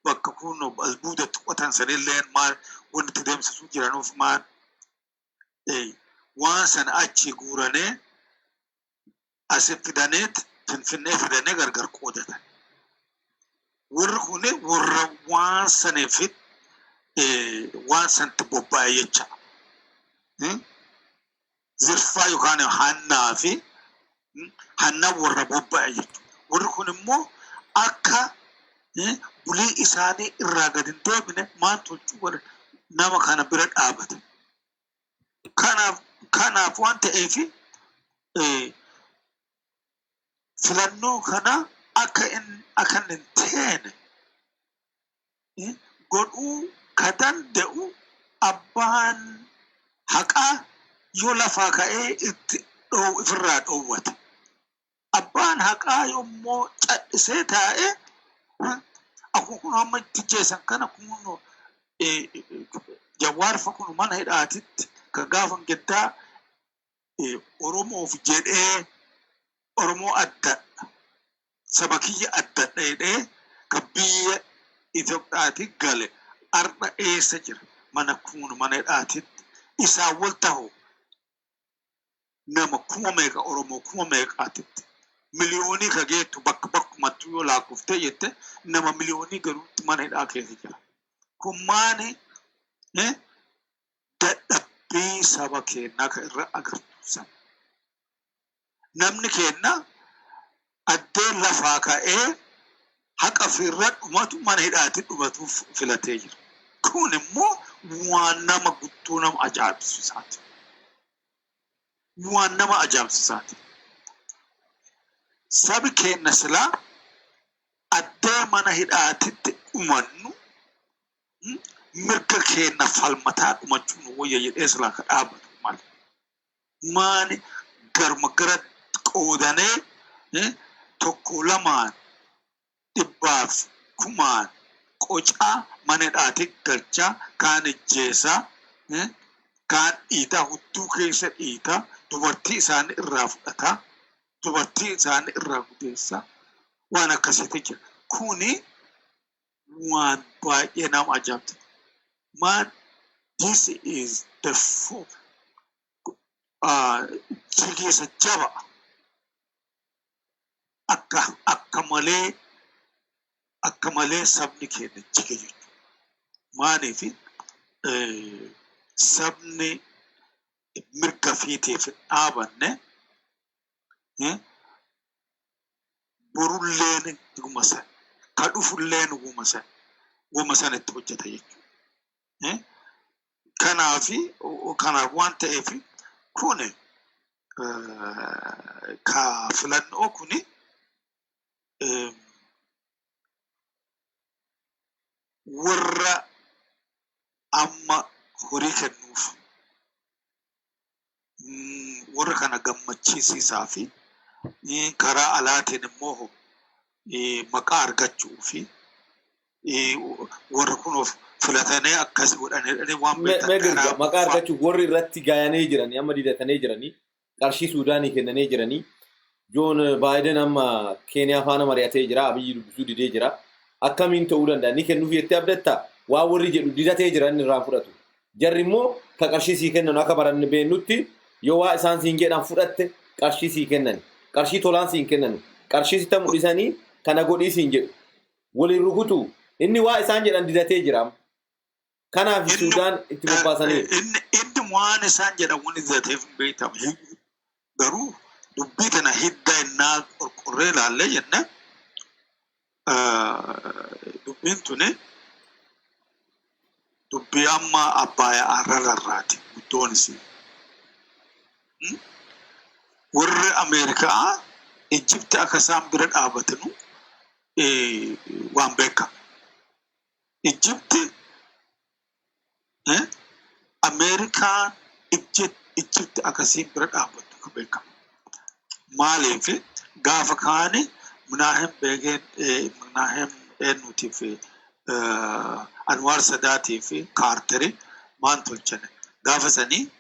bakka kun albuudatti qotan sanillee maal wanti itti deemsisuu jiranuuf? Maal, waan sana achi guuranee asi fidaneet Finfinnee fidanii gargar qoodatan. Warri kun warra waan saniif waan sanatti bobba'e jecha. Zirfaa yookaan hannaa fi hanna warra bobba'e jechuudha. Warri kun immoo akka bulii isaanii irraa gad hin deebine maal tolchuu godhan? Nama kana bira dhaabata. Kanaaf waan ta'eef filannoo kana akka hin teene godhuu ka danda'u Abbaan haqaa yoo lafaa ka'ee itti ofirraa dhoowwate. Abbaan haqaa yommuu callisee taa'ee, akkuma kun amma itti jeesan kana, kun Jawaarfa kun mana hidhaatitti ka gaafa geddaa Oromoof jedhee, Oromoo addadha, saba kiyya addadha jedhee ka biyya Itoophiyaatti gale arda eessa jira? Mana kun mana hidhaatitti isaan wal tahu nama 5,000, Oromoo 5,000 qaatitti, miliyoonii ka geettu bakka bakkumattuu yoo lakkoftee jette, nama miliyoonii garuutti mana hidhaa keessa jira. Kun maani? Dadhabbii saba keenyaa ka irra agartu sana. Namni keenya addee lafaa ka'ee haqa ofirra dhumatu mana hidhaatti dhumatuuf filatee jira. Kun immoo waan nama guddoo nama ajaa'ibsiisaati. Waan nama ajaa'ibsiisaati. Sabi keenya silaa addee mana hidhaatitti dhumannu mirga keenya falmataa dhumachuu nu wayya jedhee silaa ka dhaabbatu mali. Maani garuma gara qoodanee tokko lamaan dhibbaaf kumaan qocaa mana hidhaatti galchaa, kaan ijjeesaa, kaan dhiitaa, hudduu keessa dhiitaa, dubartii isaanii irraa fudhataa, dubartii isaanii irraa gudeessaa, waan akkasiitu jira. Kuni waan baay'ee nama ajaa'ibsiisa. Man, this is the jigeessa jaba akka malee sabni keenya jige jechuudha. Maaliif sabni mirga fiitiif hin dhaabanne borulleen dhuguma sana, ka dhufulleen dhuguma sana, wama sana itti hojjeta jechuudha. Kanaafi kanaaf waan ta'eef kun ka filannoo kuni warra amma horii kennuuf, warra kana gammachiisisaa fi karaa alaatiin immoo maqaa argachuu fi warra kunuuf filatanii akkas godhanii waan beekan. Maqaa argachuuf warri irratti gaayanii jiranii amma didatanii jiranii, qarshii Suudaanii kennanii jiranii. Joon Baayiden amma Keeniyaa faana mari'atee jira. Abiyyi dubbisuu didee jira. Akkamiin ta'uu danda'a? Ni kennuuf jettee abdattaa? Waan warri jedhu didatee jira, inni irraan fudhatu. Jarri immoo ka qarshii sii kennan akka baranne beennutti, yoo waa isaan siin jedhan fudhatte qarshii sii kennan. Qarshii tolaan siin kennan. Qarshii sitta mul'isanii kana godhii siin jedhu. Waliin rukutu. Inni waa isaan jedhan didatee jira. Kanaaf Suudaan itti bobbaasanii. Inni waan isaan jedhan wani didateef hin beekamu. Garuu dubbii tana hidda innaa qorqorree ilaallee jenne, dubbiin tuni dubbii amma Abbaaya arrarraati guddoon isii. Warri Ameerikaa Ijipti akka isaan bira dhaabatanu waan beekama. Ijipti Ameerikaan Ijipti akkasiin bira dhaabbattu ka beekama. Maaliif gaafa kaani Minaahem Beegeen, Minaahem eenyuutii fi Anwaar Sadaatii fi Kaarteri maan tolchane? Gaafa sanii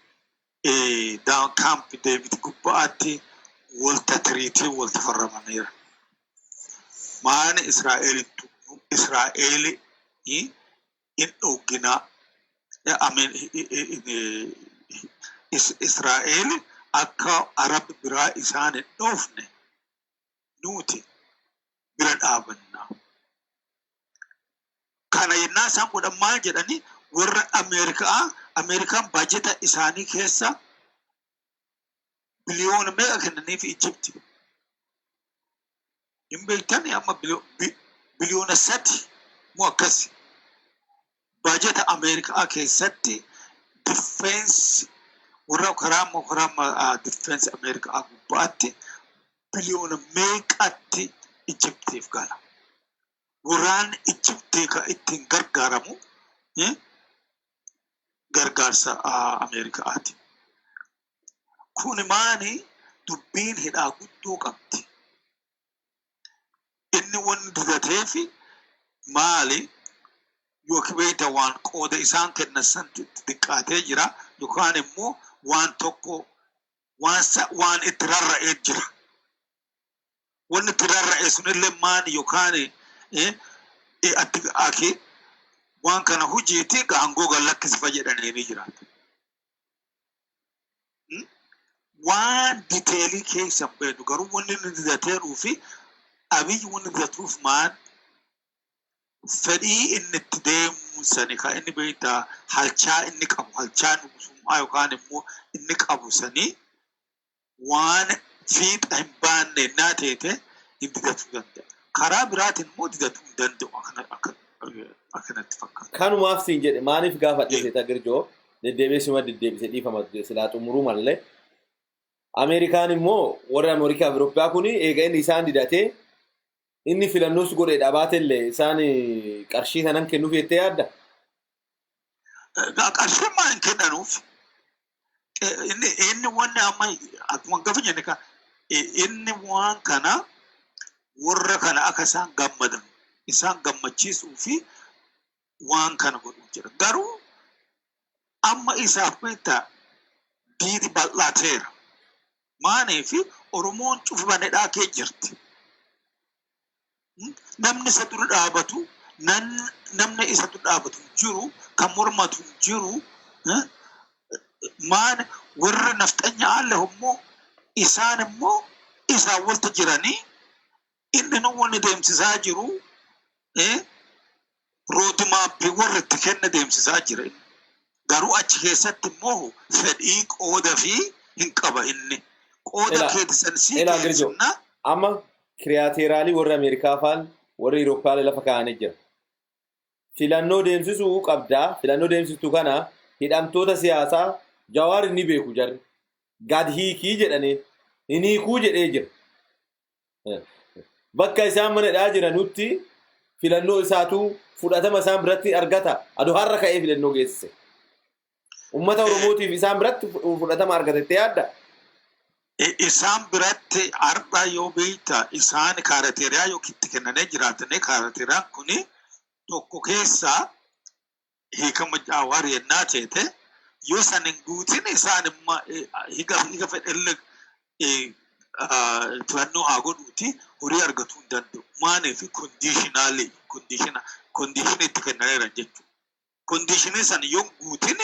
Camp David gubbaatti walta treaty walta farramaniira. Maani Israa'eel Israa'eel in dhogginaa, I mean, Israa'eel akka Arab biraa isaan hin dhoofne nuti bira dhaabanna. Kana yennaa isaan godhan maal jedhanii? Warra Ameerikaa, Ameerikaan baajeta isaanii keessa biliyoona meeqa kennaniif Ijipti? Hin beektani, amma biliyoona 3 moo akkasi. Baajeta Ameerikaa keessatti defense warra karaa defense Ameerikaa gubbaatti biliyoona meeqatti Ijiptiif gala? Waraanni Ijiptii kan ittiin gargaaramu Gargaarsa Ameerikaati. Kun maani dubbiin hidhaa guddoo qabdi. Inni wanni didateefi maali yookiin beekta waan qooda isaan kennan santu itti xiqqaatee jira yookaan immoo waan tokko waan itti rarra'ee jira. Wanni itti rarra'e sunillee maali yookaan atti ake waan kana hojiitii aangoo gad lakkisifa jedhanii ni jiraata. Waan detail keessa hin beeknu, garuu wanni inni didateeruu fi Abiyyi wanni didatuuf maal fedhii inni itti deemu sani kan inni beektaa halchaa inni qabu, halchaa nugusummaa yookaan immoo inni qabu sani waan fiixa hin baanne naa teete hin didatuu danda'a. Karaa biraatiin immoo didatuu hin danda'u akkanatti fakkaata. Kanumaaf siin jedhe, maaliif gaafadhe seeta Girjoo, deddeebi'ee suma deddeebise, dhiifama, silaa xumuruu malee. Ameerikaan immoo warri Ameerikaa fi Awurooppaa kun eega inni isaan didatee inni filannoos godhe dhabaatellee isaan qarshii sanan kennuuf jettee yaadda? Qarshii maa hin kennanuuf? Inni wanni amma akkuma gafa jenne inni waan kana warra kana akka isaan gammadan isaan gammachiisuu fi waan kana godhuu jira. Garuu amma isaaf beektaa diidi bal'aateera. Maaniif Oromoon cufi banedhaa kee jirti. Namni isa dura dhaabatu, namni isa dura dhaabatu hin jiru, kan mormatu hin jiru. Maan warra nafxanya alle immoo isaan immoo isaan walta jiranii inni nu wanni deemsisaa jiru roadmap warra itti kenna deemsisaa jira. Garuu achi keessatti immoo fedhii qooda fi hin qaba inni. Qooda keeti san sii Elaa Girjoo. deemsifna. Amma criteria warri Ameerikaa faan warri Awurooppaalee lafa kaa'anii jira. Filannoo deemsisuu qabdaa. Filannoo deemsistuu kana hidhamtoota siyaasaa Jawaar inni beeku jarri. Gad hiikii jedhanii hin hiikuu jedhee jira. Bakka isaan mana hidhaa jiranutti filannoo isaatu fudhatama isaan biratti argata. Aduu har'a ka'ee filannoo geessise. Uummata Oromootiif isaan biratti fudhatama argata jettee yaadda? Isaan biratti har'a yoo beekta isaan criteria yookiin itti kennanii jiraatanii criteriaan kuni tokko keessaa hiikama Jawaar yennaa teete yoo san hin guutin isaan immoo higa fedhellee filannoo haa godhuuti horii argatuu hin danda'u. Maaliif conditionally condition itti kennaneera jechuudha. Condition san yoo hin guutin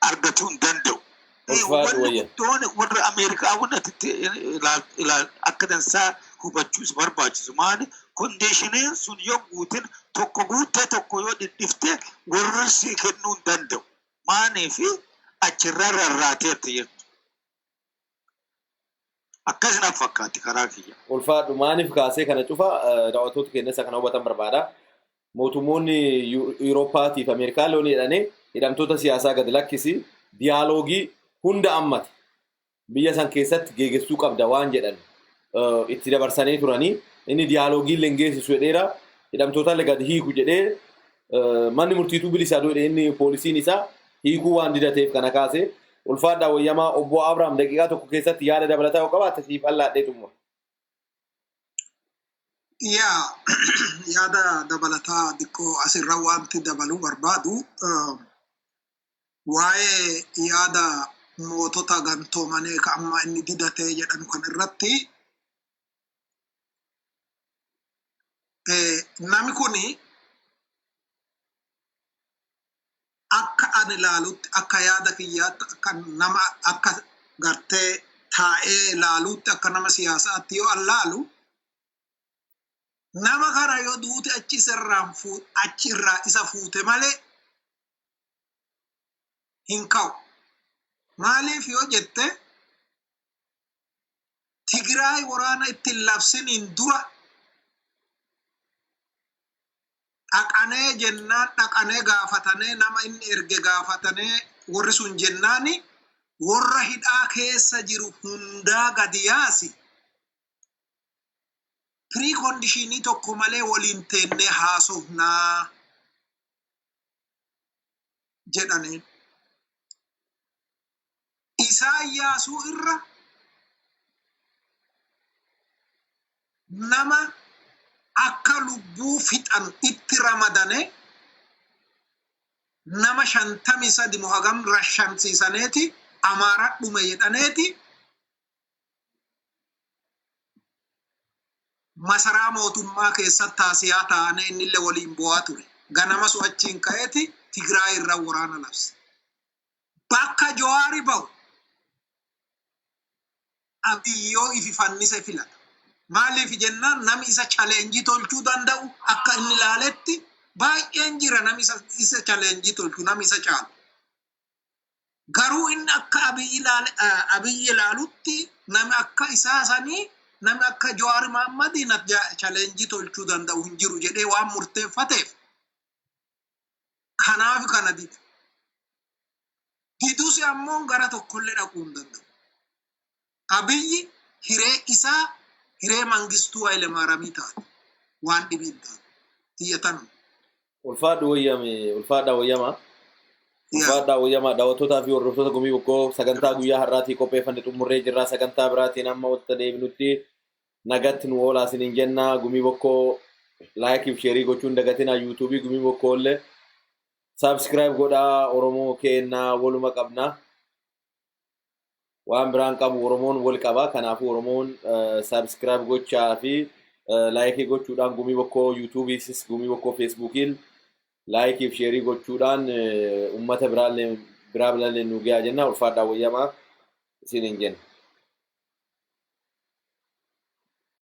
argatuu hin danda'u. Ulfaadhu Wanni wayya. guddoon warra Ameerikaa wanni ati akka dansaa hubachuus barbaachisu maali? Conditioniin sun yoo guutin, tokko guuttee tokko yoo dhidhifte, warri sii kennuu hin danda'u. Maaliif achirraa rarraateerti jechuudha. Akkas na fakkaatti karaa kiyya. Ulfaadhu, maaliif kaasee kana cufa daawwattoota keenya isa kana hubatan barbaada. Mootummoonni Yuurooppaatii fi Ameerikaa loon jedhanii hidhamtoota siyaasaa gad lakkisi, dialogue hunda ammate biyya san keessatti geegessuu qabda waan jedhan itti dabarsanii turanii, inni dialogue illee hin geessisu jedheera, hidhamtoota illee gad hiiku jedhee, manni murtiituu bilisaa jedhee, inni poolisiin isaa hiikuu waan didateef kana kaase. Ulfaadhaa wayyamaa. Obbo Abrahaam, daqiiqaa tokko keessatti yaada dabalataa yoo qabaatte siif allaadhee xumura. Yaa, yaada dabalataa xiqqoo asirra wanti dabaluu barbaadu waa'ee yaada mootota gamtoomanii ka amma inni didatee jedhamu kan irratti namni kuni akka ani ilaalutti, akka yaada kiyyaatti, akka nama akka gartee taa'ee ilaalutti, akka nama siyaasaatti yoo an laalu, nama kana yoo duute achi isarraan achi irraa isa fuute malee hin ka'u. Maaliif yoo jette, Tigraay waraana ittiin labsiniin dura dhaqanee jennaan, dhaqanee gaafatanee, nama inni erge gaafatanee, warri sun jennaani warra hidhaa keessa jiru hundaa gadi yaasi, precondition tokko malee waliin teennee haasofnaa. Jedhaniin. Isaayyaasuu irra nama akka lubbuu fixan itti ramadane, nama 53 mo hagam rashansiisaneeti, Amaara dhume jedhaneeti, masaraa mootummaa keessatti taasiyaa ta'anii innillee waliin bu'aa ture. Ganama su achiin ka'eeti Tigraay irra waraana labse. Bakka Jawaari bahu Abiyyoo ifi fannise filata. Maaliif jennaan, nami isa challenge tolchuu danda'u akka inni ilaaletti baay'een jira, nami isa challenge tolchu, nami isa caalu. Garuu inni akka Abiyyi ilaalutti nami akka isaa sanii, nami akka Jawaar Mohammadii na challenge tolchuu danda'u hin jiru jedhee waan murteeffateef kanaaf kana dida. Didus ammoo gara tokkollee dhaquu hin danda'u. Abiyyi hiree isaa hiree Mangistuu Hayilemaariyaamii taate, waan dhibii hin taate. Xiyyatanuma. Ulfaadhu wayyame, ulfaadhaa wayyama. Ulfaadhaa wayyama. Daawwattootaa fi hordoftoota Gumii Bokkoo, sagantaa guyyaa har'aatii qopheeffanne xumurree jirra. Sagantaa biraatiin amma walitti deebinutti nagatti nu oolaa isiniin jenna. Gumii Bokkoo like fi share gochuun dagatina. YouTubeii Gumii Bokkoo illee subscribe godhaa. Oromoo keenna waluma qabna. Waan biraan qabu, Oromoon wal qaba. Kanaafuu Oromoon subscribe gochaa fi like gochuudhaan, Gumii Bokkoo YouTubeiisis, Gumii Bokkoo Facebookiin like fi share gochuudhaan uummata biraallee biraa biraallee nu gahaa jenna. Ulfaadhaa wayyamaa isiniin jenna.